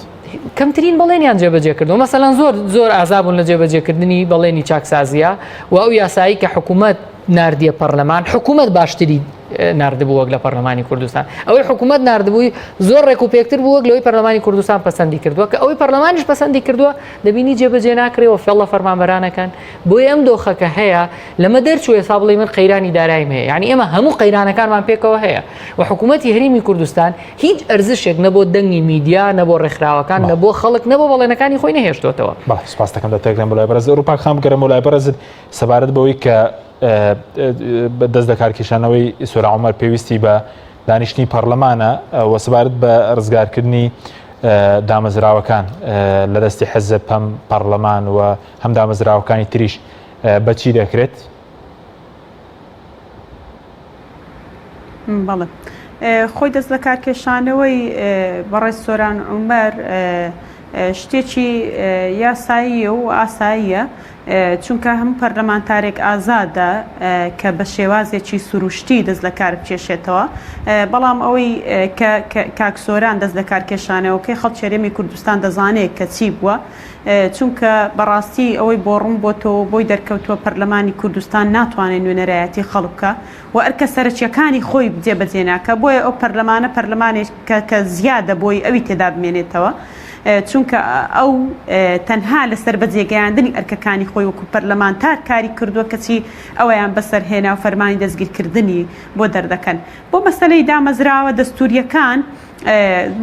کەمترین بەڵێنیان جێبەجێ کردووە مەسەلەن زۆر زۆر ئازا بوون لە جێبەجێکردنی بەڵێنی چاکسازیە و ئەو یاسایی کە حکوومەت ناردیە پەرلەمان حکوومەت باشتری نردبوو وەک لە پەرلەمانی کوردستان ئەوەی حکوومەت نردبووی زۆر ڕێک و پێکتر بوو وەک لەوەی پەرلەمانی کوردستان پەسەندی کردووە کە ئەوەی پەرلەمانیش پەسەندی کردووە دەبینی جێبەجێ ناکرێ و فێڵ لە فەرمانبەرانەکەن بۆیە ئەم دۆخەکە هەیە لەمە دەرچوو ئێستا بڵێ من قەیرانی دارایم هەیە یعنی ئێمە هەموو قەیرانەکانمان پێکەوە هەیە و حکوومەتی هەرێمی کوردستان هیچ ئەرزشێک نە بۆ دەنگی میدیا نە بۆ ڕێکخراوەکان نە بۆ خەڵک نە بۆ بەڵێنەکانی خۆی نەهێشتۆتەوە. بەڵێ سوپاس دەکەم دەتەکەم بۆ لای بەڕێز ڕووپاک خان بگەرم لای بەڕێزت سەبارەت بەوەی کە دەست لەکارکێشانەوەی سۆران عومەر پێویستی بە دانیشتنی پەرلەمانە و سەبارەت بە ڕزگارکردنی دامەزراوەکان لە دەستی حزب هەم پەرلەمان و هەم دامەزراوەکانی تریش بەچی دەکرێت؟ بەڵێ خۆی دەست لە کارکێشانەوەی بەڕێز سۆران عومەر شتێکی یاساییە و ئاساییە چونکە هەم پەرلەمانتارێک ئازادە کە بە شێوازێکی سروشتی دەست لە کار بکێشێتەوە بەڵام ئەوەی کە کاک سۆران دەست لە کارکێشانەوەکەی خەڵکی هەرێمی کوردستان دەزانێت کە چی بووە چونکە بەڕاستی ئەوەی بۆ ڕوون بۆتەوە و بۆی دەرکەوتووە پەرلەمانی کوردستان ناتوانێت نوێنەرایەتی خەڵک بکا و ئەرکە سەرەکییەکانی خۆی جێبەجێ ناکا بۆیە ئەو پەرلەمانە پەرلەمانێکە کە زیادە بۆی ئەوی تێدا بمێنێتەوە. چونکە ئەو تەنها لەسەر بەجێگەیاندنی ئەرکەکانی خۆی وەکو پەرلەمانتار کاری کردووە کەچی ئەویان بەسەر هێنا و فەرمانی دەستگیرکردنی بۆ دەردەکەن. بۆ مەسەلەی دامەزراوە دەستوورییەکان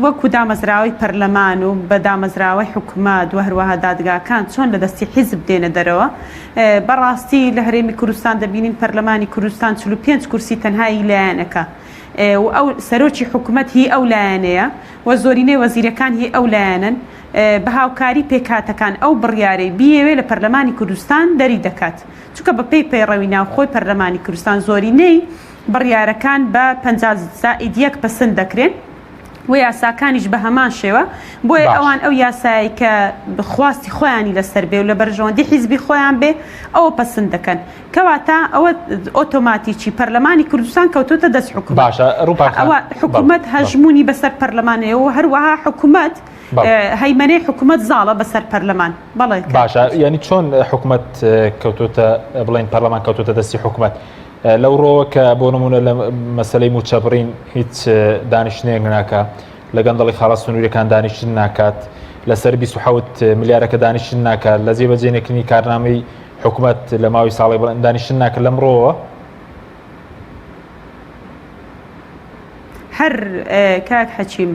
وەکو دامەزراوەی پەرلەمان و بە دامەزراوەی حکومەت و هەروەها دادگاکان چۆن لە دەستی حیزب دێنە دەرەوە بەڕاستی لە هەرێمی کوردستان دەبینین پەرلەمانی کوردستان 45 کورسی تەنها هی لایەنەکە و ئەو سەرۆکی حکومەت هی ئەو لایەنەیە و زۆرینەی وەزیرەکان هی ئەو لایەنەن بە هاوکاری پێکهاتەکان ئەو بڕیارەی بیەوێ لە پەرلەمانی کوردستان دەری دەکات چونکە بەپێی پەیڕەوی ناوخۆی پەرلەمانی کوردستان زۆرینەی بڕیارەکان بە 50 زائید یەک پەسند دەکرێن و یاساکانیش بە هەمان شێوە بۆیە ئەوان ئەو یاسایی کە خواستی خۆیانی لەسەر بێ و لە بەرژەوەندی حیزبی خۆیان بێ ئەوە پەسند دەکەن کەواتە ئەوە ئۆتۆماتیکی پەرلەمانی کوردستان کەوتۆتە دەست حکومەت باشە ڕووپاک خان ئەوە حکومەت هەژموونی بەسەر پەرلەمانەیە و هەروەها حکومەت هەیمەنەی حکومەت زاڵە بەسەر پەرلەمان بەڵێ باشە یعنی چۆن حکومەت کەوتۆتە بڵێن پەرلەمان کەوتۆتە دەستی حکومەت لەو ڕۆوە کە بۆ نمونە لە مەسلەی موچەبڕین هیچ دانیشتنێک ناکە لە گەندەڵی خاڵە سنووریەکان دانیشتن ناکات لەسەر 27 ملیارەکە دانیشتن ناکات لە جێبەجێنەکردنی کارنامەی حکومەت لە ماوەی ساڵێک بڵێن دانیشتن ناکە لەمڕۆوە؟ هەر کاک حەکیم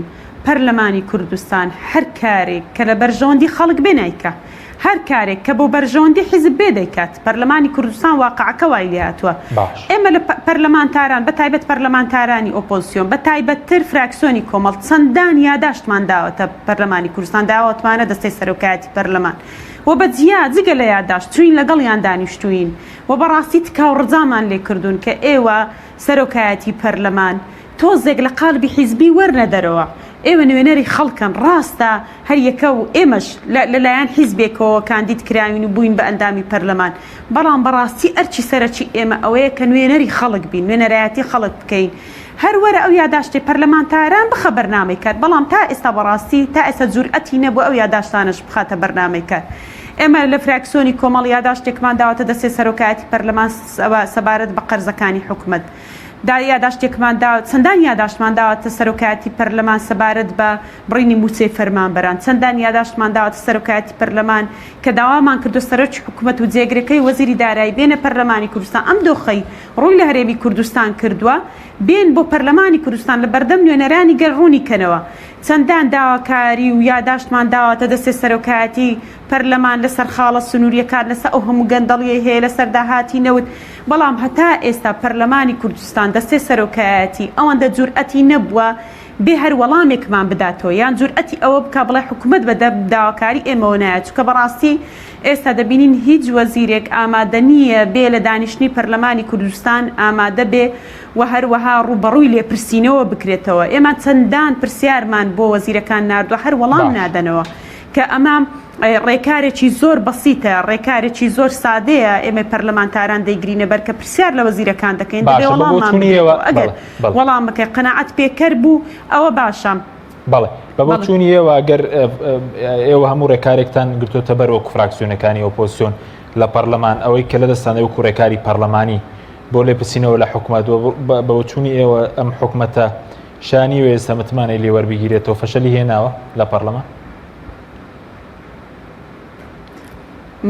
پەرلەمانی کوردستان هەر کارێک کە لە بەرژەوەندی خەڵک بێ نایکا هەر کارێک کە بۆ بەرژەوەندی حیزب بێ دەیکات پەرلەمانی کوردستان واقعەکە وای لێهاتووە ئێمە لە پەرلەمانتاران بە تایبەت پەرلەمانتارانی ئۆپۆزسیۆن بە تایبەتتر فراکسیۆنی کۆمەڵ چەندان یاداشتمان داوەتە پەرلەمانی کوردستان داوەتمانە دەستەی سەرۆکایەتی پەرلەمان و بە جیا جگە لە یاداشت چووین لەگەڵیان دانیشتووین و بەڕاستی تکا و ڕجامان لێ کردوون کە ئێوە سەرۆکایەتی پەرلەمان تۆزێک لە قالبی حیزبی وەرنە دەرەوە ئێوە نوێنەری خەڵکن ڕاستە هەر یەکە و ئێمەش لە لە لایەن حیزبێکەوە کاندید کراوین و بووین بە ئەندامی پەرلەمان بەڵام بەڕاستی ئەرکی سەرەکی ئێمە ئەوەیە کە نوێنەری خەڵک بین نوێنەرایەتی خەڵک بکەین هەر وەرە ئەو یاداشتەی پەرلەمانتاران بخە بەرنامەی کار، بەڵام تا ئێستا بەڕاستی تا ئێستا جورئەتی نەبووە ئەو یاداشتانەش بخاتە بەرنامەی کار. ئێمە لە فراکسیۆنی کۆمەڵ یاداشتێکمان داوەتە دەستێ سەرۆکایەتی پەرلەمان سەبارەت بە قەرزەکانی حکومەت. دا یاداشتێکمان دا چەندان یاداشتمان داوەتە سەرۆکایەتی پەرلەمان سەبارەت بە بڕینی مووچەی فەرمانبەران. چەندان یاداشتمان داوەتە سەرۆکایەتی پەرلەمان کە داوامان کردووە سەرۆکی حکومەت و جێگرەکەی وەزیری دارایی بێنە پەرلەمانی کوردستان ئەم دۆخەی ڕووی لە هەرێمی کوردستان کردووە، بێن بۆ پەرلەمانی کوردستان لە بەردەم نوێنەرانی گەل ڕوونی کەنەوە. چەندان داواکاری و یاداشتمان داوەتە دەستێ سەرۆکایەتی پەرلەمان لەسەر خاڵە سنوورییەکان، لەسەر ئەو هەموو گەندەڵیەی هەیە لەسەر داهاتی نەوت، بەڵام هەتا ئێستا پەرلەمانی کوردستان دەستێ سەرۆکایەتی ئەوەندە جورئەتی نەبووە بێ هەر وەڵامێکمان بداتەوە یان جورئەتی ئەوە بکا بڵێ حکومەت بە دەم داواکاری ئێمەوە نایەت چونکە بەڕاستی ئێستا دەبینین هیچ وەزیرێک ئامادە نییە بێ لە دانیشتنی پەرلەمانی کوردستان ئامادە بێ و هەروەها ڕووبەڕووی لێپرسینەوە بکرێتەوە ئێمە چەندان پرسیارمان بۆ وەزیرەکان ناردووە هەر وەڵام نادەنەوە کە ئەمە ڕێکارێکی زۆر بەسیتە، ڕێکارێکی زۆر سادەیە، ئێمەی پەرلەمانتاران دەیگرینە بەر کە پرسیار لە وەزیرەکان دەکەین، دەبێ باشە بە وەڵاممان بۆچوونی بدرێتەوە، ئێوە ئەگەر بەڵێ بەڵێ. وەڵامەکەی قەناعەت پێکەر بوو ئەوە باشە. بەڵێ بە بەڵێ. بۆچوونی ئێوە ئەگەر ئێوە هەموو ڕێکارێکتان گرتۆتە بەر وەکو فراکسیۆنەکانی ئۆپۆزسیۆن لە پەرلەمان ئەوەی کە لە دەستان وەکو ڕێکاری پەرلەمانی بۆ لێپرسینەوە لە حکومەت و بە بۆچوونی ئێوە ئەم حکومەتە شانی وێ ئێستا متمانەی لێ وەربگیرێتەوە فەشەلی هێناوە لە پەرلەمان؟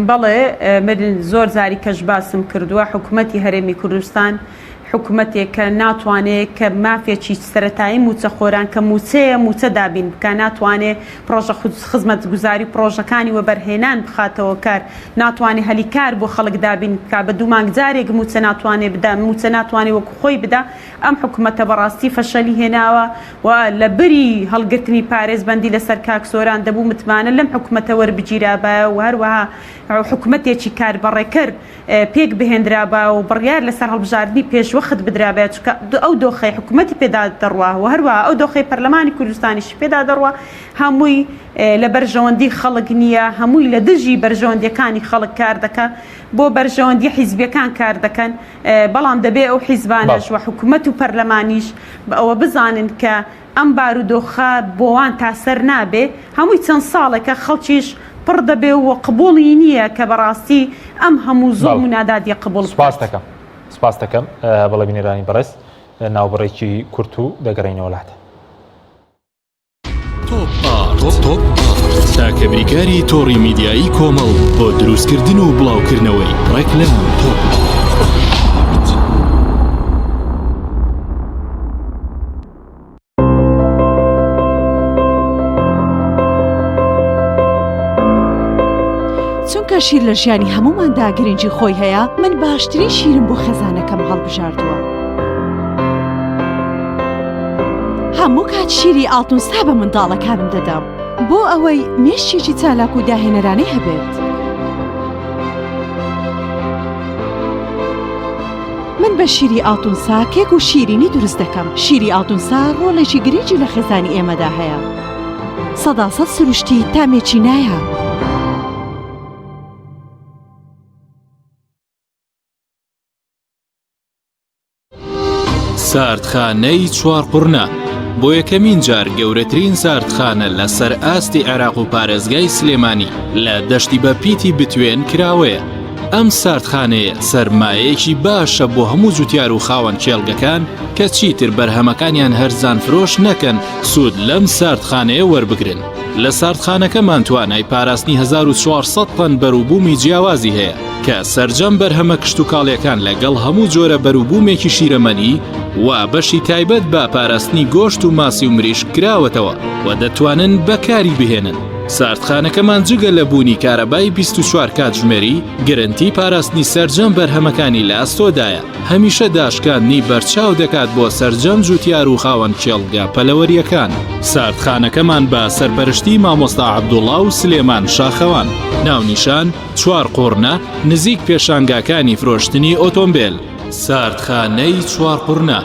بەڵێ من زۆر جاری کەش باسم کردووە حکومەتی هەرێمی کوردستان حکومەتێکە ناتوانێ کە مافێکی سەرەتایی مووچەخۆران کە مووچەیە مووچە دابین بکا ناتوانێ پڕۆژە خزمەتگوزاری و پڕۆژەکانی وەبەرهێنان بخاتەوە کار ناتوانێ هەلی کار بۆ خەڵک دابین بکا بە دوو مانگ جارێک مووچە ناتوانێ بدا مووچە ناتوانێ وەکو خۆی بدا ئەم حکومەتە بەڕاستی فەشەلی هێناوە و لە بری هەڵگرتنی پارێزبەندی لەسەر کاک سۆران دەبوو متمانە لەم حکومەتە وەربگیرابایە و هەروەها حکومەتێکی کاربەڕێکەر پێک بهێنرابایە و بڕیار لەسەر هەڵبژاردنی پێشوەخت بدرابایە چونکە ئەو دۆخەی حکومەتی پێدا دەڕوا و هەروەها ئەو دۆخەی پەرلەمانی کوردستانیشی پێدا دەڕوا هەمووی لە بەرژەوەندی خەڵک نییە هەمووی لە دژی بەرژەوەندیەکانی خەڵک کار دەکا بۆ بەرژەوەندی حیزبیەکان کار دەکەن بەڵام دەبێ ئەو حیزبانەش و حکومەت و پەرلەمانیش ئەوە بزانن کە ئەم بارودۆخە بۆوان تاسەر نابێ، هەمووی چەند ساڵێکە خەڵکیش پڕ دەبێ و قبوڵی نییە کە بەڕاستی ئەم هەموو زوڵم و نادادیە قبوڵ سوپاست بکات. دەکەم سوپاست دەکەم بەڵێ بینەرانی بەڕێز ناوبڕێکی کورت و دەگەڕێینەوە لاتان. تۆپ پاڕ. ئارت. تاکە بریکاری تۆڕی میدیایی کۆمەڵ بۆ دروستکردن و بڵاوکردنەوەی ڕێکلام. تۆپ ئارت. چونکە شیر لە ژیانی هەمووماندا گرنگی خۆی هەیە من باشترین شیرم بۆ خێزانەکەم هەڵبژاردووە. هەموو کات شیری ئاڵتونسا بە منداڵەکانم دەدەم بۆ ئەوەی مێشکێکی چالاک و داهێنەرانەی هەبێت. من بە شیری ئاڵتونسا کێک و شیرینی دروست دەکەم. شیری ئاڵتونسا ڕۆڵێکی گرنگی لە خێزانی ئێمەدا هەیە. سەداسەد سروشتی تامێکی نایاب. ساردخانەی چوارقوڕنە بۆ یەکەمین جار گەورەترین ساردخانە لە سەر ئاستی عێراق و پارێزگای سلێمانی لە دەشتی بە پیتی بتوێن کراوەیە. ئەم ساردخانەیە سەرمایەیەکی باشە بۆ هەموو جوتیار و خاوەن کێڵگەکان کە چیتر بەرهەمەکانیان هەرزان فرۆش نەکەن سوود لەم ساردخانەیە وەربگرن. لە ساردخانەکەمان توانای پاراستنی 1400 تەن بەروبوومی جیاوازی هەیە کە سەرجەم بەرهەمە کشتوکاڵیەکان لەگەڵ هەموو جۆرە بەروبوومێکی شیرەمەنی و بەشی تایبەت بە پاراستنی گۆشت و ماسی و مریشک کراوەتەوە و دەتوانن بەکاری بهێنن. ساردخانەکەمان جگە لە بوونی کارەبای 24 کاتژمێری، گرنتی پاراستنی سەرجەم بەرهەمەکانی لە ئەستۆدایە، هەمیشە داشکاندنی بەرچاو دەکات بۆ سەرجەم جوتیار و خاوەن کێڵگە پەلەوەرییەکان. ساردخانەکەمان بە سەرپەرشتی مامۆستا عەبدوڵا و سلێمان شاخەوان، ناونیشان، چوارقوڕنە، نزیک پێشانگاکانی فرۆشتنی ئۆتۆمبێل. ساردخانەی چوارقوڕنە.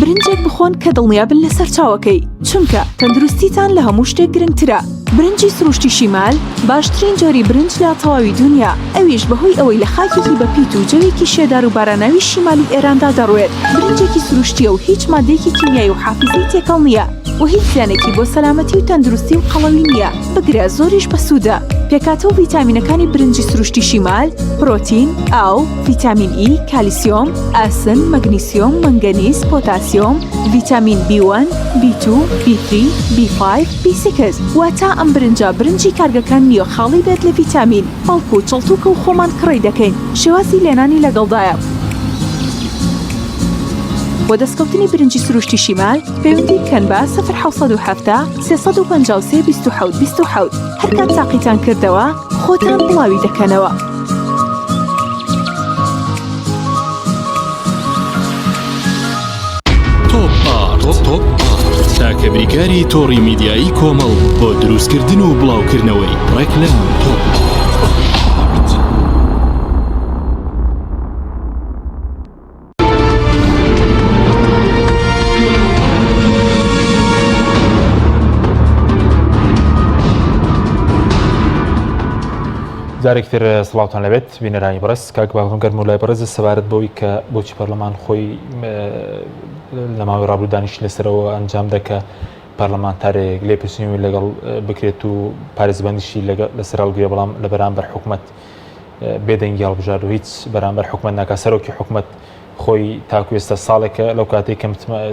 برنجێک بخۆن کە دڵنیابن لە سەرچاوەکەی، چونکە تەندروستیتان لە هەموو شتێک گرنگترە. برنجی سروشتی شیمال باشترین جۆری برنج لە تەواوی دونیا، ئەویش بەهۆی ئەوەی لە خاکێکی بەپیت و جەوێکی شێدار و باراناوی شیمالی ئێراندا دەڕوێت، برنجێکی سروشتییە و هیچ ماددەیەکی کیمیایی و حافیزەی تێکەڵ نییە و هیچ زیانێکی بۆ سەلامەتی و تەندروستی و قەڵەوی نییە. بگرە زۆریش بەسوودە. پێکهاتە و ڤیتامینەکانی برنجی سروشتی شیمال، پرۆتین، ئاو، ڤیتامین ئی، کالیسیۆم، ئاسن، مەگنیسیۆم، مەنگەنیز، پۆتاسیۆم، ڤیتامین بی وەن، بی تو، بی ثری، بی فایڤ، بی سیکس. واتە ئەم برنجە برنجی کارگەکان نییە خاڵی بێت لە ڤیتامین، بەڵکو چڵتوکە و خۆمان کڕی دەکەین، شێوازی لێنانی لەگەڵدایە. بۆ دەستکەوتنی برنجی سروشتی شیمال پەیوەندی بکەن بە، سفر 770 353 27 27، هەرکات تاقیتان کردەوە خۆتان بڵاوی دەکەنەوە. تۆپ ئارت تاکە بریکاری تۆڕی میدیایی کۆمەڵ بۆ دروستکردن و بڵاوکردنەوەی ڕێکلام. تۆپ ئارت. جارێکی تر سڵاوتان لەبێت بینەرانی بەڕێز کاک باڵم گەرم و لای بەڕێز سەبارەت بەوەی کە بۆچی پەرلەمان خۆی لە ماوەی ڕابردوو دانیشت لەسەرەوە ئەنجام دەکە پەرلەمانتارێک لێپرسینەوەی لەگەڵ بکرێت و پارێزبەندیشی لەسەر هەڵگرێ بەڵام لە بەرامبەر حکومت بێدەنگی هەڵبژارد و هیچ بەرامبەر حکومت ناکە سەرۆکی حکومت خۆی تاکو ئێستا ساڵێکە لەو کاتێک کە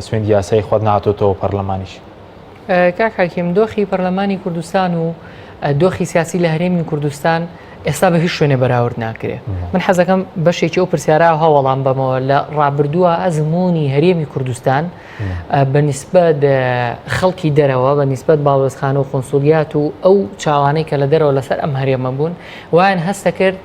سوێندی یاسایی خوارد نهاتۆتەوە پەرلەمانیش. کاک حەکیم دۆخی پەرلەمانی کوردستان و دۆخی سیاسی لە هەرێمی کوردستان ئێستا بە هیچ شوێنێ بەراورد ناکرێ من حەزەکەم بەشێکی ئەو پرسیارە هەوەڵام بەمەوە لە ڕابردووە ئەزمموی هەرێمی کوردستان بە نیسبەت خەڵکی دەرەوە بە نیسبەت باڵوێزخانە و قونسولیات و ئەو چاوانەی کە لە دەرەوە لەسەر ئەم هەرێمە بوون وایان هەستە کرد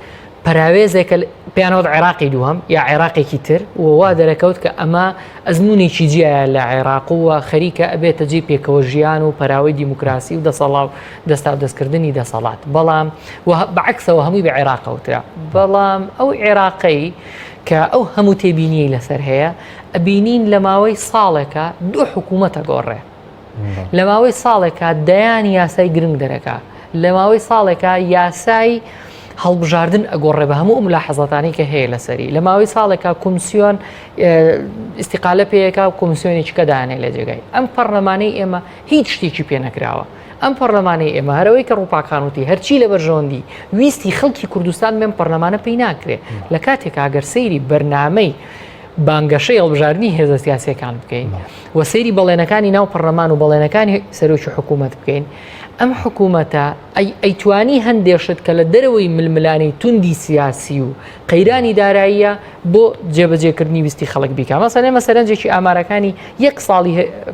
پەراوێزێکە پێیانەوە عێراقی دووەم یا عێراقێکی تر و وا دەرەکەوت کە ئەمە ئەزمونێکی جیایە لە عێراق و خەریکە ئەبێتە جێی پێکەوە ژیان و پەراوەی دیموکراسی و دەسەڵا و دەستا و دەستکردنی دەسەڵات بەڵام و بەعکسەوە هەمووی بە عێراقەوترا بەڵام ئەو عێراقەی کە ئەو هەموو تێبینیەی لەسەر هەیە ئەبینین لە ماوەی ساڵێکا دوو حکوومەتە گۆڕێ لە ماوەی ساڵێکا دەیان یاسای گرنگ دەرەکا لە ماوەی ساڵێکا یاسای هەڵبژاردن ئەگۆڕێ بە هەموو ملاحەزاتانی کە هەیە لەسەری لە ماوەی ساڵێکا کۆمسیۆن ئیستیقالە پێیەکا و کۆمسیۆنێکی کە دانێ لە جێگای ئەم پەرلەمانەی ئێمە هیچ شتێکی پێ نەکراوە ئەم پەرلەمانەی ئێمە هەرەوەی کە ڕووپاکان وتی هەرچی لە بەرژەوەندی ویستی خەڵکی کوردستان مێم پەرلەمانە پێی ناکرێ لە کاتێک ئەگەر سەیری بەرنامەی. بانگەشەی هەڵبژاردنی هێزە سیاسیەکان بکەین و سەیری بەڵێنەکانی ناو پەرلەمان و بەڵێنەکانی سەرۆکی حکوومەت بکەین ئەم حکوومەتە ئەیتوانی هەندێ شت کە لە دەرەوەی ململانێی توندی سیاسی و قەیرانی داراییە بۆ جێبەجێکردنی ویستی خەڵک بیکا. مەسەلەن ئێمە سەرنجێکی ئامارەکانی یەک ساڵی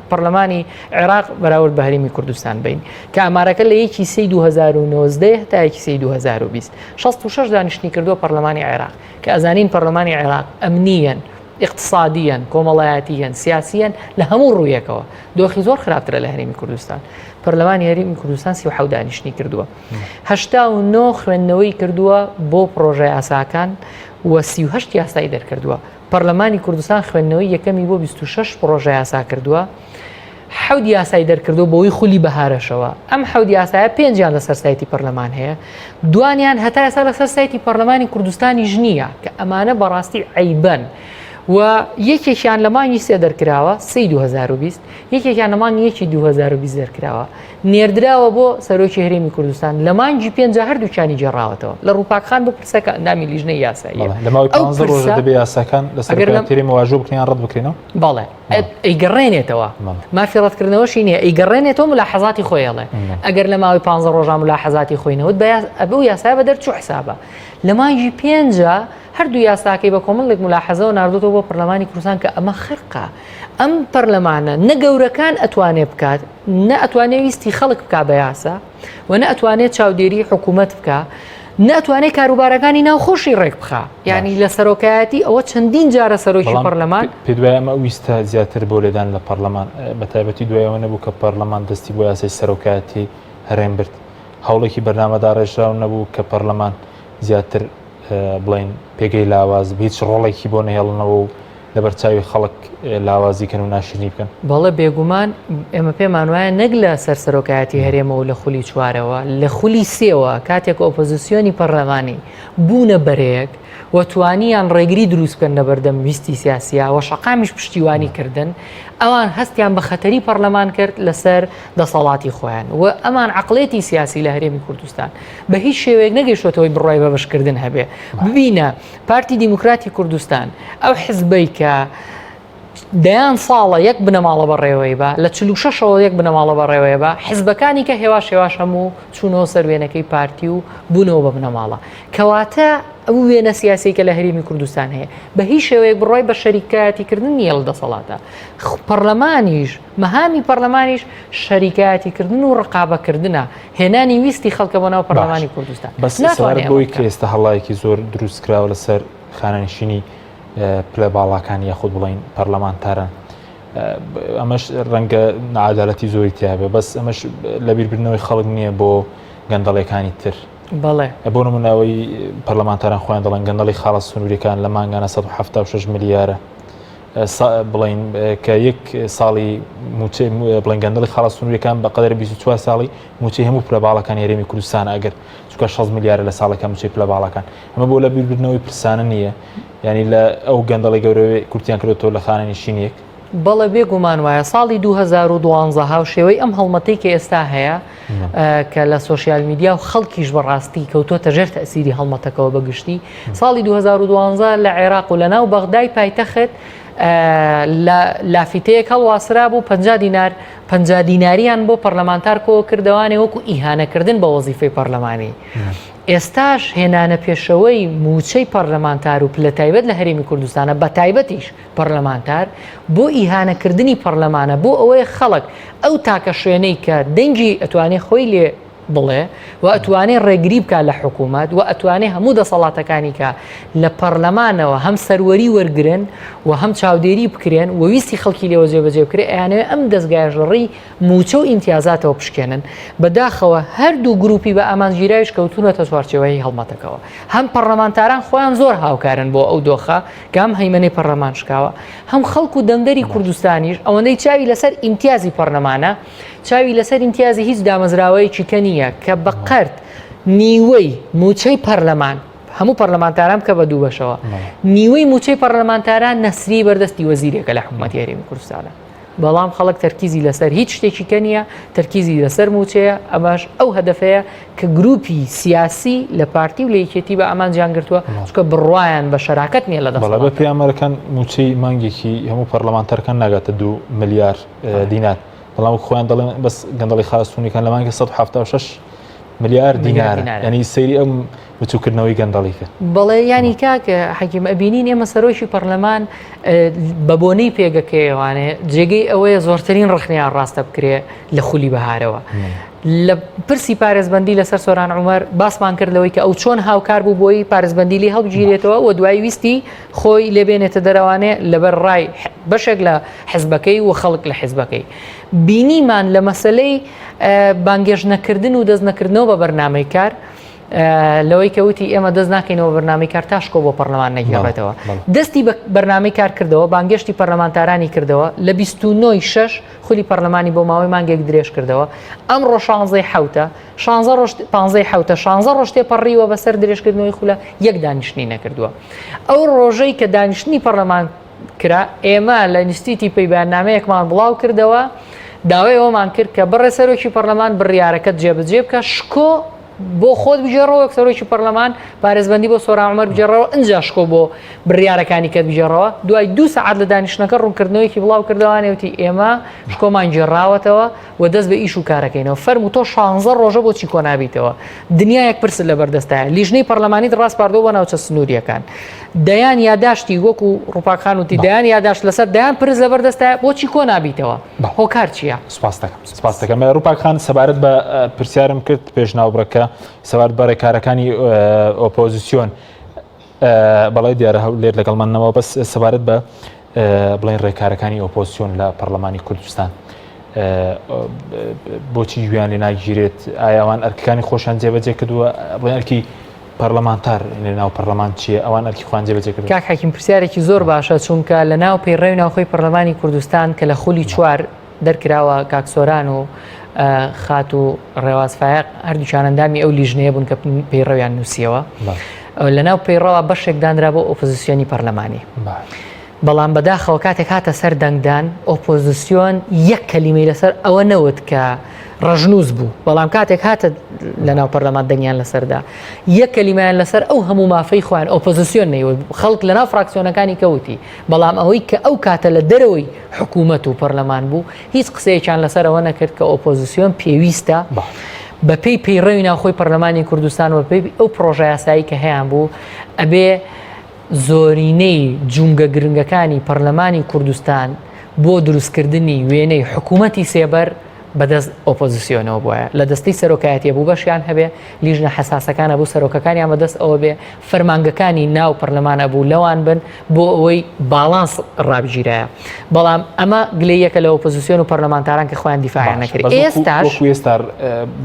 پەرلەمانی عێراق بەراورد بە هەرێمی کوردستان بین کە ئامارەکە لە یەکی سێی 2019 تا یەکی سێی 2020 66 دانیشتنی کردووە پەرلەمانی عێراق کە ئەزانین پەرلەمانی عێراق ئەمنیەن ئیقتسادیەن، کۆمەڵایەتیەن، سیاسیەن لە هەموو ڕوویەکەوە دۆخی زۆر خراپترە لە هەرێمی کوردستان. پەرلەمانی هەرێمی کوردستان 37 دانیشتنی کردووە. 89 خوێندنەوەی کردووە بۆ پڕۆژە یاساکان و 38 یاسای دەرکردووە. پەرلەمانی کوردستان خوێندنەوەی یەکەمی بۆ 26 پڕۆژە یاسا کردووە. حەوت یاسای دەرکردووە بۆی خولی بەهارەشەوە ئەم حەوت یاسایە پێنجیان لەسەر سایتی پەرلەمان هەیە دوانیان هەتا ئێستا لەسەر سایتی پەرلەمانی کوردستانیش نییە کە ئەمانە بەڕاستی عیبەن و یەکێکیان لە مانگی سێ دەرکراوە سی 2020 یەکێکیان لە مانگی یەکی 2020 دەرکراوە نێردراوە بۆ سەرۆکی هەرێمی کوردستان لە مانگی پێنج هەردووکیانی گێڕاوەتەوە لە ڕووپاکخان بپرسە کە ئەندامی لیژنەی یاساییە لە ماوەی 15 ڕۆژ دەبێ یاساکان لەسەر واژۆ بکرێن ڕەت بکرێنەوە بەڵێ ئەیگەڕێنێتەوە مافی ڕەتکردنەوەشی نییە ئەیگەڕێنێتەوە ملاحەزاتی خۆی ئەڵێ ئەگەر لە ماوەی پ ڕۆژان ملاحەزاتی خۆی نەوت بە ئەبوو یاسای بە دەرچوو حسابە لە مانگی پێنجە هەردوو یاساکەی بە کۆمەڵێک ملاحەزەوە ناردوتەوە بۆ پەرلەمانی کوردستان کە ئەمە خرقە ئەم پەرلەمانە نە گەورەکان ئەتوانێ بکات نە ئەتوانێ ویستی خەڵک بک بە یاسا و نە ئەتوانێت چاودێری حکوومەت بکا نە ئەتوانێت کاروبارەکانی ناو خۆشی ڕێک بخا یعنی لە سەرۆکایەتی ئەوە چەندین جارە سەرۆکی پەرلەمان پێ دوای ئەمە ویستە زیاتر بۆ لێدان لە پەرلەمان بە تایبەتی دوای ئەوە نەبوو کە پەرلەمان دەستی بۆ یاسای سەرۆکایەتی هەرێم برد هەوڵێکی بەرنامەداڕێژراو نەبوو کە پەرلەمان زیاتر بڵین پێگەی لاواز هیچ ڕۆڵێکی بۆ نەهێڵنەوە و لەبەر چاوی خەڵک لاوازی کەن و ناشرینی بکەن؟ بەڵێ بێگومان ئێمە پێمان وایە نەک لە سەر سەرۆکایەتی هەرێمەوە لە خولی چوارەوە لە خولی سێوە کاتێک ئۆپۆزیسیۆنی پەرلەمانی بوونە بەرەیەک و توانیان ڕێگری دروست بکەن لە بەردەم ویستی سیاسیا و شەقامیش پشتیوانی کردن ئەوان هەستیان بە خەتەری پەرلەمان کرد لەسەر دەسەڵاتی خۆیان و ئەمان عقلێتی سیاسی لە هەرێمی کوردستان بە هیچ شێوەیەک نەگەیشتەوەی بڕای بە بەشکردن هەبێ ببینە پارتی دیموکراتی کوردستان ئەو حزبەی کە دەیان ساڵە یەک بنەماڵە بەڕێوەی بە لە 46ەوە یەک بنەماڵە بەڕێوەیە بە حزبەکانی کە هێواش هێواش هەموو چوونەوە سەر وێنەکەی پارتی و بوونەوە بە بنەماڵە کەواتە ئەو وێنە سیاسی کە لە هەرێمی کوردستان هەیە بە هیچ شێوەیەک بڕای بە شەریکایەتیکردن نییە لە دەسەڵاتە پەرلەمانیش مەهامی پەرلەمانیش شەریکایەتیکردن و ڕقابەکردنە هێنانی ویستی خەڵکە بۆ ناو پەرلەمانی کوردستان. بەس سەبارەت بەوەی کە ئێستا هەڵایەکی زۆر دروست کراوە لەسەر خانەنشینی پلە باڵاکان یاخود بڵین پەرلەمانتاران ئەمەش ڕەنگە نەعادالەتی زۆری تیاابێ بەس ئەمەش لەبیربردنەوەی خەڵک نییە بۆ گەندەڵەکانی تر بەڵێ بۆ نموناوەی پەرلەمانتاران خۆیان دەڵێن گەندەڵی خاڵە سنووریەکان لە مانگانە 1970 ملیارە بڵین کە یەک ساڵی موچەی بڵێن گەندەڵی خاڵە سنووریەکان بە قەدەر 24 ساڵی موچەی هەموو پلە باڵەکانی هەرێمی کوردستان ئەگەر چونکە 6 ملیارە لە ساڵەکە موچەی پلە باڵەکان ئەمە بۆ لە بیربردنەوەی پرسانە نییە یعنی لە ئەو گەندەڵی گەورەوەی کورتیان کردۆتەوە لە خانەنشینیەک بەڵێ بێ گومان وایە ساڵی 2012 هاوشێوەی ئەم هەڵمەتەی کە ئێستا هەیە کە لە سۆشیال میدیا و خەڵکیش بەڕاستی کەوتۆتە ژێر تەسیری هەڵمەتەکەەوە بەگشتی ساڵی 2012 لە عێراق و لە ناو بەغدای پایتەخت لە لافیتەیەک هەڵواسرا بوو 50 دینار 50 دیناریان بۆ پەرلەمانتار کۆ کردەوانێ وەکو ئیهانەکردن بە وەزیفەی پەرلەمانی. ئێستاش هێنانە پێشەوەی موچەی پەرلەمانتار و پلە تایبەت لە هەرێمی کوردستانە بە تایبەتیش پەرلەمانتار بۆ ئیهانەکردنی پەرلەمانە بۆ ئەوەیە خەڵک ئەو تاکە شوێنەی کە دەنگی ئەتوانێ خۆی لێ بڵێ و ئەتوانێ ڕێگری بکات لە حکوومەت و ئەتوانێ هەموو دەسەڵاتەکانی کە لە پەرلەمانەوە هەم سەروەری وەرگن و هەم چاودێری بکرێن و ویستی خەڵکی لێوە جێبەجێ بکرێ ئەیانەوێ ئەم دەزگایەش لە ڕێی مووچە و ئیمتیازاتەوە بشکێنن بەداخەوە هەردوو گروپی بە ئامانجگیراویش کەوتوونەتە چوارچێوەی هەڵمەتەکەوە هەم پەرلەمانتاران خۆیان زۆر هاوکارن بۆ ئەو دۆخە کە هەم هەیمەنەی پەرلەمان شکاوە هەم خەڵک و دەنگدەری کوردستانیش ئەوەندەی چاوی لەسەر ئیمتیازی پەرلەمانە چاوی لەسەر ئیمتیازی هیچ دامەزراوەیەکی کە نییە کە بە قەرت نیوەی موچەی پەرلەمان هەموو پەرلەمانتاران بکە بە دوو بەشەوە نیوەی موچەی پەرلەمانتاران نەسری بەردەستی وەزیرێکە لە حکوومەتی هەرێمی کوردستانە. بەڵام خەڵک تەرکیزی لەسەر هیچ شتێکی کە نییە، تەرکیزی لەسەر مووچەیە، ئەمەش ئەو هەدەفەیە کە گروپی سیاسی لە پارتی و لە یەکێتی بە ئامانجیان گرتووە، چونکە بڕوایان بە شەراکەت نییە لە بەڵێ دەسەڵاتدا. بەپێی ئامارەکان مووچەی مانگێکی هەموو پەرلەمانتارەکان ناگاتە دوو ملیار دینار، بەڵام وەک خۆیان دەڵێن بەس گەندەڵی خاستوونیەکان لە مانگی 176 ملیار دینار ینی سەیری ئەم بچووکردنەوەی گەندەڵی کرد. بەڵێ ینی کاک حەکیم ئەبینین ئێمە سەرۆکی پەرلەمان بە بۆنەی پێگەکەیوانێ جێگەی ئەوەیە زۆرترین ڕخنیان ڕاستە بکرێ لە خولی بەهارەوە. لە پرسی پارێزبندی لەسەر سۆران عومەر باسمان کرد لەوەی کە ئەو چۆن هاوکار بوو بۆی پارێزبندی لی هەڵبگیرێتەوە و دوای ویستی خۆی لێبێنێتە دەرەوانێ لەبەر ڕای بەشێک لە حزبەکەی و خەڵک لە حزبەکەی. بینیمان لە مەسلەی بانگێشت نەکردن و دەست نەکردنەوە بە بەرنامەی کار لەوەی کە وتی ئێمە دەست ناکەینەوە بەرنامەی کار تا شکۆ بۆ پەرلەمان نەگێڕێتەوە دەستی بە بەرنامەی کار کردەوە بانگێشتی پەرلەمانتارانی کردەوە لە 29 شەش خولی پەرلەمانی بۆ ماوەی مانگێک درێژ کردەوە ئەمڕۆ شانزەی حوتە شانزە ڕۆژ پانزەی حوتە شانزە ڕۆژ تێپەڕیوە بەسەر درێژکردنەوەی خولە یەک دانیشتنی نەکردووە ئەو ڕۆژەی کە دانیشتنی پەرلەمان کرا، ئێمە لە ئینستیتی پەی بەیاننامەیەکمان بڵاو کردەوە، داوای ئەوەمان کرد کە بەڕێز سەرۆکی پەرلەمان بڕیارەکەت جێبەجێ بکە، شکۆ بۆ خۆت بگێڕەوە وەک سەرۆکی پەرلەمان، پارێزبەندی بۆ سۆران عومەر بگێڕەوە، ئنجا شکۆ بۆ بڕیارەکانی کەت بگێڕەوە. دوای دوو سەعات لە دانیشتنەکە ڕوونکردنەوەیەکی بڵاو کردەوانێ وتی ئێمە شکۆمان گێڕاوەتەوە و دەست بە ئیش و کارەکەینەوە. فەرموو تۆ شانزە ڕۆژە بۆچی کۆنابیتەوە؟ دنیایەک پرست لەبەردەستایە. لیژنەی پەرلەمانیت ڕاسپاردووە بۆ ناوچە سنوورییەکان. دەیان یاداشتی وەکو ڕوپاک خان وتی دەیان یاداشت لەسەر دەیان پرس لەبەردەستایە بۆچی کۆ نابیتەوە؟ هۆکار چییە؟ سپاس دەکەم سپاس دەکەم ڕوپاک خان سەبارەت بە پرسیارم کرد پێش ناوبڕەکە سەبارەت بە ڕێکارەکانی ئۆپۆزیسیۆن بەڵێ دیارە هەولێر لەگەڵمان نەوە بەس سەبارەت بە بڵێن ڕێکارەکانی ئۆپۆزیسیۆن لە پەرلەمانی کوردستان بۆچی گوێیان لێ ناگیرێت ئایا ئەوان ئەرکەکانی خۆشیان جێبەجێ کردووە بڵێن ئەرکی پەرلەمانتار لە ناو پەرلەمان چییە ئەوان ئەرکی خۆیان جێبەجێ کردووە کاک حەکیم پرسیارێکی زۆر باشە چونکە لە ناو پەیڕەوی ناوخۆی پەرلەمانی کوردستان کە لە خولی چوار دەرکراوە کاک سۆران و خاتوو ڕێواز فایەق هەردووکیان ئەندامی ئەو لیژنەیە بوون کە پەیڕەویان نووسیەوە لە ناو پەیڕەوە بەشێک دانرا بۆ ئۆپۆزیسیۆنی پەرلەمانی بەڵام بەداخەوە کاتێک هاتە سەر دەنگدان ئۆپۆزیسیۆن یەک کەلیمەی لەسەر ئەوە نەوت کە ڕەشنووس بوو بەڵام کاتێک هاتە لە ناو پەرلەمان دەنگیان لەسەردا یەک کەلیمەیان لەسەر ئەو هەموو مافەی خۆیان ئۆپۆزیسیۆن نەیوت خەڵک لە ناو فراکسیۆنەکانی کەوتی بەڵام ئەوەی کە ئەو کاتە لە دەرەوەی حکوومەت و پەرلەمان بوو هیچ قسەیەکیان لەسەر ئەوە نەکرد کە ئۆپۆزیسیۆن پێویستە بەپێی پەیڕەوی ناوخۆی پەرلەمانی کوردستان و بەپێی ئەو پڕۆژە یاسایی کە هەیان بوو ئەبێ زۆرینەی جومگە گرنگەکانی پەرلەمانی کوردستان بۆ دروستکردنی وێنەی حکوومەتی سێبەر بەدەست ئۆپۆزیسیۆنەوە بوایە لە دەستەی سەرۆکایەتیە بوو بەشیان هەبێ لیژنە حەساسەکان ئەبوو سەرۆکەکانیان بەدەست ئەوە بێ فەرمانگەکانی ناو پەرلەمان ئەبوو لەوان بن بۆ ئەوەی باڵانس ڕابگیرایە بەڵام ئەمە گلەیەکە لە ئۆپۆزیسیۆن و پەرلەمانتاران کە خۆیان دیفاعیان نەکرد ئێستاش وەکو ئێستا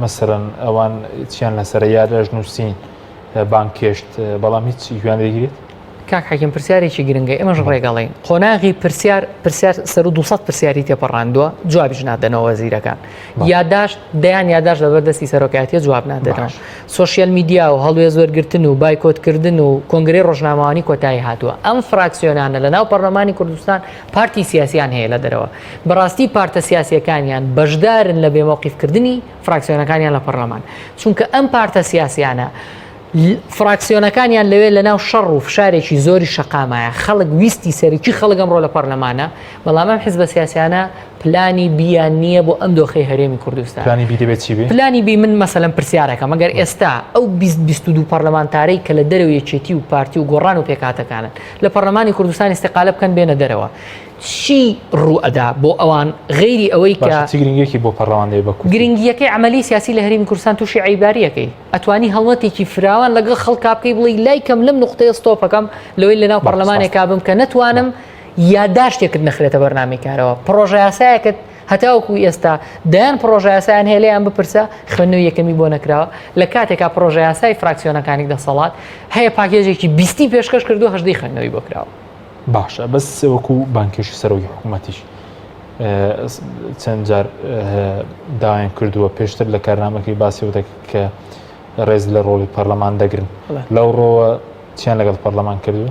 مەسەرەن ئەوان چیان لەسەرە یا لەژنووسین بانگهێشت بەڵام هیچ گوێیان لێگیرێت؟ کاک حەکیم پرسیارێکی گرنگە ئێمەش ڕێگەڵین قۆناغی پرسیار پرسیار سەر و 200 پرسیاری تێپەڕاندووە جوابیش نادەنەوە وەزیرەکان یاداشت دەیان یاداشت لەبەر دەستی سەرۆکایەتیە جواب نادەنەوە سۆشیال میدیا و هەڵوێست وەرگرتن و بایکۆتکردن و کۆنگرەی ڕۆژنامەوانی کۆتایی هاتووە ئەم فراکسیۆنانە لە ناو پەرلەمانی کوردستان پارتی سیاسیان هەیە لە دەرەوە بەڕاستی پارتە سیاسیەکانیان بەشدارن لە بێمەوقیفکردنی فراکسیۆنەکانیان لە پەرلەمان چونکە ئەم پارتە سیاسیانە فراکسیۆنەکانیان لەوێ لەناو شەڕ و فشارێکی زۆری شەقامایە خەڵک ویستی سەرەکی خەڵک ئەمڕۆ لە پەرلەمانە بەڵام ئەم حزبە سیاسیانە پلانی بیان نییە بۆ ئەم دۆخەی هەرێمی کوردستان پلانی بی دەبێت چی بێ؟ پلانی بی من مەسەلەن پرسیارەکەم ئەگەر ئێستا ئەو 20 22 پەرلەمانتارەی کە لە دەرەوە یەکێتی و پارتی و گۆڕان و پێکهاتەکانن لە پەرلەمانی کوردستان ئیستیقالە بکەن بێنە دەرەوە چی ڕوو ئەدا بۆ ئەوان غەیری ئەوەی کە باشە چ گرنگیەکی بۆ پەرلەمان دەبێت بە کورتی؟ گرنگیەکەی عەمەلی سیاسی لە هەرێمی کوردستان تووشی عەیبداریەکەی ئەتوانی هەڵمەتێکی فراوان لەگەڵ خەڵکا بکەی بڵێی لای کەم لەم نوقتەیە ستۆپەکەم لەوەی لەناو پەرلەمانێکا بم کە نەتوانم یاداشتێکت نەخرێتە بەرنامەی کارەوە پڕۆژە یاسایەکت هەتاوەکو ئێستا دەیان پڕۆژە یاسایان هەیە لێیان بپرسە خوێندنەوەی یەکەمی بۆ نەکراوە لە کاتێکا پڕۆژە یاسای فراکسیۆنەکانی دەسەڵات هەیە پاکێجێکی بیستی پێشکەش کردو هەژدەی خوێندنەوەی بۆ کراوە. باشە بەس وەکو بانکێشی سەرۆکی حکوومەتیش چەند جار داوایان کردووە پێشتر لە کارنامەکەی باسی دەکرد کە ڕێز لە ڕۆڵی پەرلەمان دەگرن لەو ڕۆوە چیان لەگەڵ پەرلەمان کردووە؟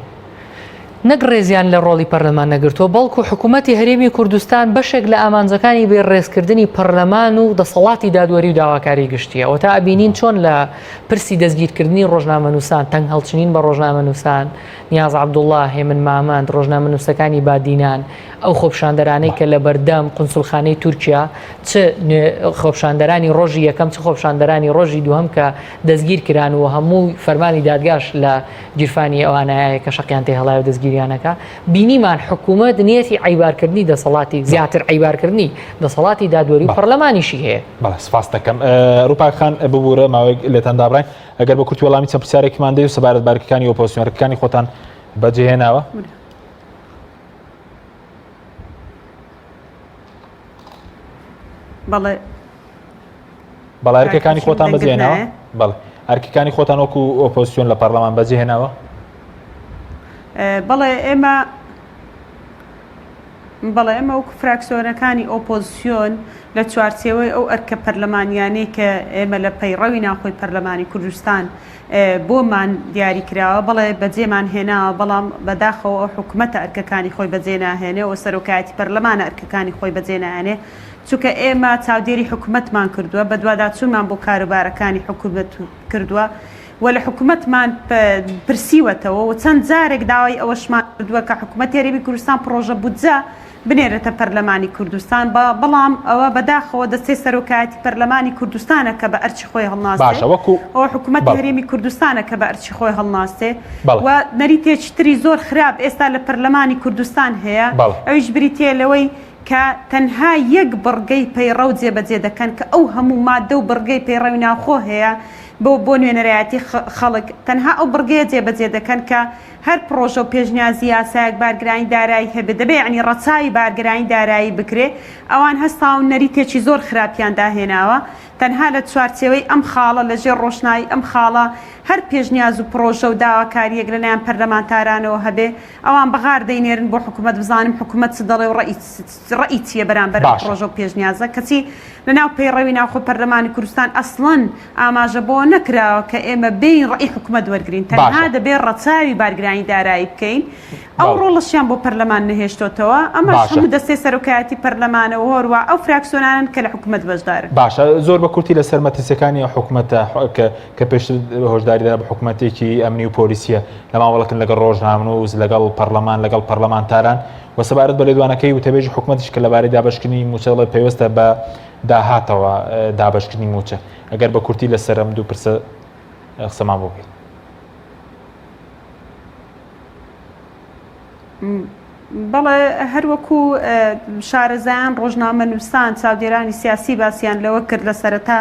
نەک ڕێزیان لە ڕۆڵی پەرلەمان نەگرتووە، بەڵکو حکوومەتی هەرێمی کوردستان بەشێک لە ئامانجەکانی بێ ڕێزکردنی پەرلەمان و دەسەڵاتی دادوەری و داواکاری گشتییە. ئەوەتا ئەبینین چۆن لە پرسی دەستگیرکردنی ڕۆژنامەنووسان، تەنگ هەڵچنین بە ڕۆژنامەنووسان، نیاز عەبدوڵڵا، هێمن مامەند، ڕۆژنامەنووسەکانی بادینان، ئەو خۆپیشاندەرانەی کە لە بەردەم قونسوڵخانەی تورکیا چ خۆپیشاندەرانی ڕۆژی یەکەم چ خۆپیشاندەرانی ڕۆژی دووهەم کە دەستگیر کران و هەموو فەرمانی دادگاش لە گیرفانی ئەوانایە کە شەقیان تێ هەڵایە و دەستگیریانەکە بینیمان حکوومەت نیەتی عیبارکردنی دەسەڵاتی زیاتر عیبارکردنی دەسەڵاتی دادوەری و پەرلەمانیشی هەیە. بەڵێ سپاس دەکەم ڕووپاک خان ببوورە ماوەیەک لێتان دابڕاین ئەگەر بە کورتی وەڵامی چەند پرسیارێکمان دەی و سەبارەت بارکەکانی ئۆپۆزسیۆن ئەرکەکانی خۆتان بەجێهێناوە؟ بەڵێ بەڵێ ئەرکەکانی خۆتان بەجێهێناوە؟ بەڵێ ئەرکەکانی خۆتان وەکو ئۆپۆزسیۆن لە پەرلەمان بەجێهێناوە؟ بەڵێ ئێمە بەڵێ ئێمە وەکو فراکسیۆنەکانی ئۆپۆزسیۆن لە چوارچێوەی ئەو ئەرکە پەرلەمانیانەی کە ئێمە لە پەیڕەوی ناوخۆی پەرلەمانی کوردستان بۆمان دیاری کراوە بەڵێ بەجێمان هێناوە بەڵام بەداخەوە ئەو حکومەتە ئەرکەکانی خۆی بەجێ ناهێنێ و سەرۆکایەتی پەرلەمانە ئەرکەکانی خۆی بەجێ ناهێنێ چونکە ئێمە چاودێری حکومەتمان کردووە بەدواداچوونمان بۆ کاروبارەکانی حکومەت کردووە و لە حکومەتمان پرسیوەتەوە و چەند جارێک داوای ئەوەشمان کردووە کە حکومەتی هەرێمی کوردستان پڕۆژە بودجە بنێرێتە پەرلەمانی کوردستان بەڵام ئەوە بەداخەوە دەستەی سەرۆکایەتی پەرلەمانی کوردستانە کە بە ئەرکی خۆی هەڵناستێ باشە وەکو ئەوە حکومەتی بەڵێ. هەرێمی کوردستانە کە بە ئەرکی خۆی هەڵناستێ بەڵێ. و نەریتێکی تری زۆر خراپ ئێستا لە پەرلەمانی کوردستان هەیە بەڵێ. ئەویش بریتییە لەوەی کە تەنها یەک بڕگەی پەیڕەو جێبەجێ دەکەن کە ئەو هەموو ماددە و بڕگەی پەیڕەوی ناوخۆ هەیە بۆ بۆ نوێنەرایەتی خەڵک تەنها ئەو بڕگەیە جێبەجێ دەکەن کە هەر پڕۆژە و پێشنیازی یاسایەک بارگرانی دارایی هەبێ دەبێ یەعنی ڕەچاوی بارگرانی دارایی بکرێ ئەوان هەستاون نەریتێکی زۆر خراپیان داهێناوە تەنها لە چوارچێوەی ئەم خاڵە لە ژێر ڕۆشنایی ئەم خاڵە هەر پێشنیاز و پڕۆژە و داواکارییەک لە لایەن پەرلەمانتارانەوە هەبێ ئەوان بە غار دەینێرن بۆ حکومەت بزانم حکومەت چ دەڵێ و ڕەئی ڕەئی چییە بەرامبەر ئەم باشە. پڕۆژە و پێشنیازە کەچی لە ناو پەیڕەوی ناوخۆی پەرلەمانی کوردستان ئەسڵەن ئاماژە بەوە نەکراوە کە ئێمە بێین ڕەئی حکومەت وەرگرین تەنها باشە. دەبێ ڕەچاوی بارگرانی دارایی بکەین ئەو بەڵێ. ڕۆڵەشیان بۆ پەرلەمان نەهێشتۆتەوە ئەمەش باشە. هەموو دەستەی سەرۆکایەتی پەرلەمانە و هەروا ئەو فراکسیۆنانەن کە لە حکومەت بەشدارن. باشە زۆر بە کورتی لەسەر مەترسیەکانی ئەو حکومەتە کە کە پێشتر هۆشداری درا بە حکومەتێکی ئەمنی و پۆلیسیە لە مامەڵەکردن لەگەڵ ڕۆژنامەنووس لەگەڵ پەرلەمان لەگەڵ پەرلەمانتاران و سەبارەت بە لێدوانەکەی وتەبێژی حکومەتیش کە لەبارەی دابەشکردنی مووچە دەڵێت پەیوەستە بە داهاتەوە دابەشکردنی مووچە ئەگەر بە کورتی لەسەر ئەم دوو پرسە قسەمان بۆ بکەیت. بەڵێ هەروەکو شارەزایان ڕۆژنامەنووسان چاودێرانی سیاسی باسیان لەوە کرد لە سەرەتا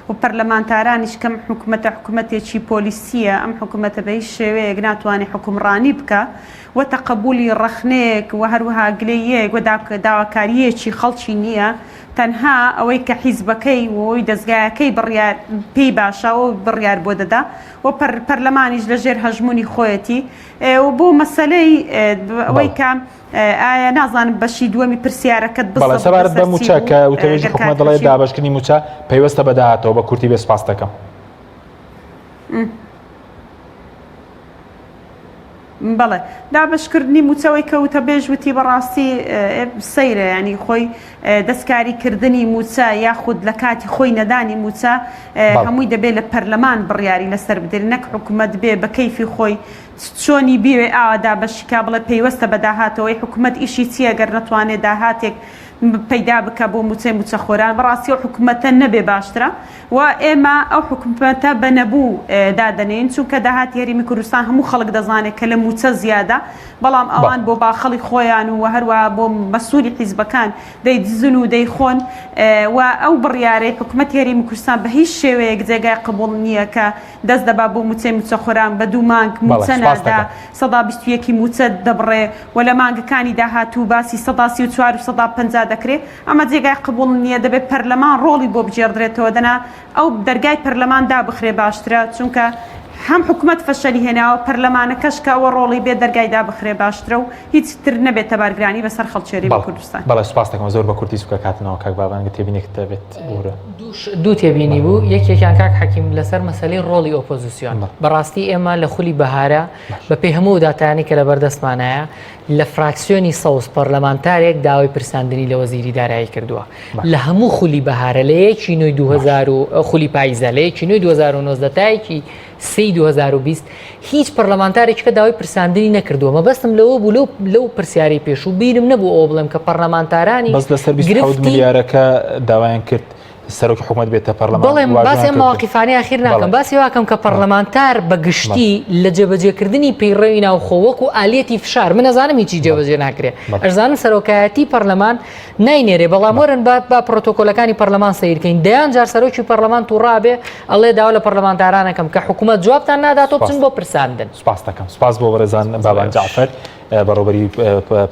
و پەرلەمانتارانیش کەم حکومەتە حکومەتێکی پۆلیسیە ئەم حکومەتە بە هیچ شێوەیەک ناتوانێت حکومڕانی بکە و تەقەبولی ڕەخنەیەک و هەروەها گلەییەک و داواکارییەکی خەڵکی نییە تەنها ئەوەی کە حیزبەکەی و ئەوەی دەزگایەکەی بڕیار پێی باشە ئەو بڕیار بۆ دەدا و پەرلەمانیش لە ژێر هەژموونی خۆیەتی و بۆ مەسەلەی ئەوەی کە ئایا نازانم بەشی دووەمی پرسیارەکەت بەڵێ سەبارەت بە مووچە کە وتەبێژی حکومەت دەڵێت دابەشکردنی مووچە پەیوەستە بە داهاتەوە بە کورتی بێ سپاست دەکەم. بەڵێ دابەشکردنی مووچە ئەوەی کە وتەبێژ وتی بەڕاستی سەیرە یانی خۆی دەستکاری کردنی مووچە یاخود لە کاتی خۆی نەدانی مووچە هەمووی دەبێت لە پەرلەمان بڕیاری لەسەر بدرێت نەک حکومەت بێ بە کەیفی خۆی چۆنی بیوێ ئاوا دابەشی کا بڵێ پەیوەستە بە داهاتەوەی حکومەت ئیشی چییە گەر نەتوانێت داهاتێک پەیدا بکە بۆ مووچەی مووچەخۆران بەڕاستی ئەو حکومەتە نەبێ باشترە و ئێمە ئەو حکومەتە بە نەبوو دادەنێین چونکە داهاتی هەرێمی کوردستان هەموو خەڵک دەزانێت کە لە مووچە زیادە بەڵام ئەوان بۆ باخەڵی خۆیان و هەروەها بۆ مەسوولی حیزبەکان دەیدزن و دەیخۆن و ئەو بڕیارەی حکومەتی هەرێمی کوردستان بە هیچ شێوەیەک جێگای قبوڵ نییە کە دەست دەبا بۆ مووچەی مووچەخۆران بە دوو مانگ مووچە نادا 21% مووچە دەبڕێ و لە مانگەکانی داهاتوو باسی 34% و 50% دەکرێ ئەمە جێگای قبوڵ نییە دەبێت پەرلەمان ڕۆڵی بۆ بگێڕدرێتەوە دەنا ئەو دەرگای پەرلەمان دابخرێ باشترە چونکە. هەم حکومەت فەشەلی هێناوە پەرلەمانەکەش کە ئەوە ڕۆڵی بێ دەرگای دابخرێ باشترە و هیچ تر نەبێتە بارگرانی بەسەر خەڵکی هەرێمی بەڵێ کوردستان. بەڵێ سوپاست دەکەم زۆر بە کورتی سوکە کاتنەوە کاک بابان گەر تێبینێکت هەبێت بورە. دوو تێبینی بوو یەکێکیان کاک حەکیم لەسەر مەسەلەی ڕۆڵی ئۆپۆزیسیۆن بەڕاستی ئێمە لە خولی بەهارە بەپێی هەموو داتایانی کە لەبەردەستمانایە لە فراکسیۆنی سەوز پەرلەمانتارێک داوای پرساندنی لە وەزیری دارایی کردووە لە هەموو خولی بەهارە لە یەکی نوێی 2000 و خولی پاییزە لە یەکی نوێی 2019 تا یەکی سێی 2020 هیچ پەرلەمانتارێکی کە داوای پرساندنی نەکردووە مەبەستم لەوە بوو لەو لەو پرسیارەی پێشوو بیرم نەبوو ئەوە بڵێم کە پەرلەمانتارانی بەس لەسەر 27 ملیارەکە داوایان کرد سەرۆکی حکومەت بێتە پەرلەمان بەڵێ باسی ئەم مەواقیفانەی ئاخیر ناکەم باسی واکەم کە پەرلەمانتار بە گشتی لە جێبەجێکردنی پەیڕەوی ناوخۆ وەکو ئالیەتی فشار من ئەزانم هیچی جێبەجێ ناکرێ ئەشزانم سەرۆکایەتی پەرلەمان ناینێرێ بەڵام وەرن با با پرۆتۆکۆلەکانی پەرلەمان سەیرکەین دەیان جار سەرۆکی پەرلەمان تووڕابێ ئەڵێ داوا لە پەرلەمانتارانەکەم کە حکوومەت جوابتان ناداتەوە بچن بۆ پرساندن سپاس دەکەم سپاس بۆ بەڕێزان بابان جەعفەر بەڕێوەبەری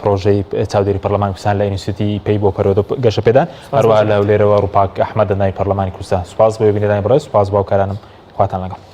پرۆژەی چاودێری پەرلەمانی کوردستان لە ئینستیتوتی پەی بۆ پەروەردە و گەشەپێدان هەروەها لە هەولێرەوە ڕووپاک ئەحمەد ئەندامی پەرلەمانی کوردستان سپاس بۆ بینەرانی بەڕێز سپاس بۆ هاوکارانم خواتان لەگەڵ.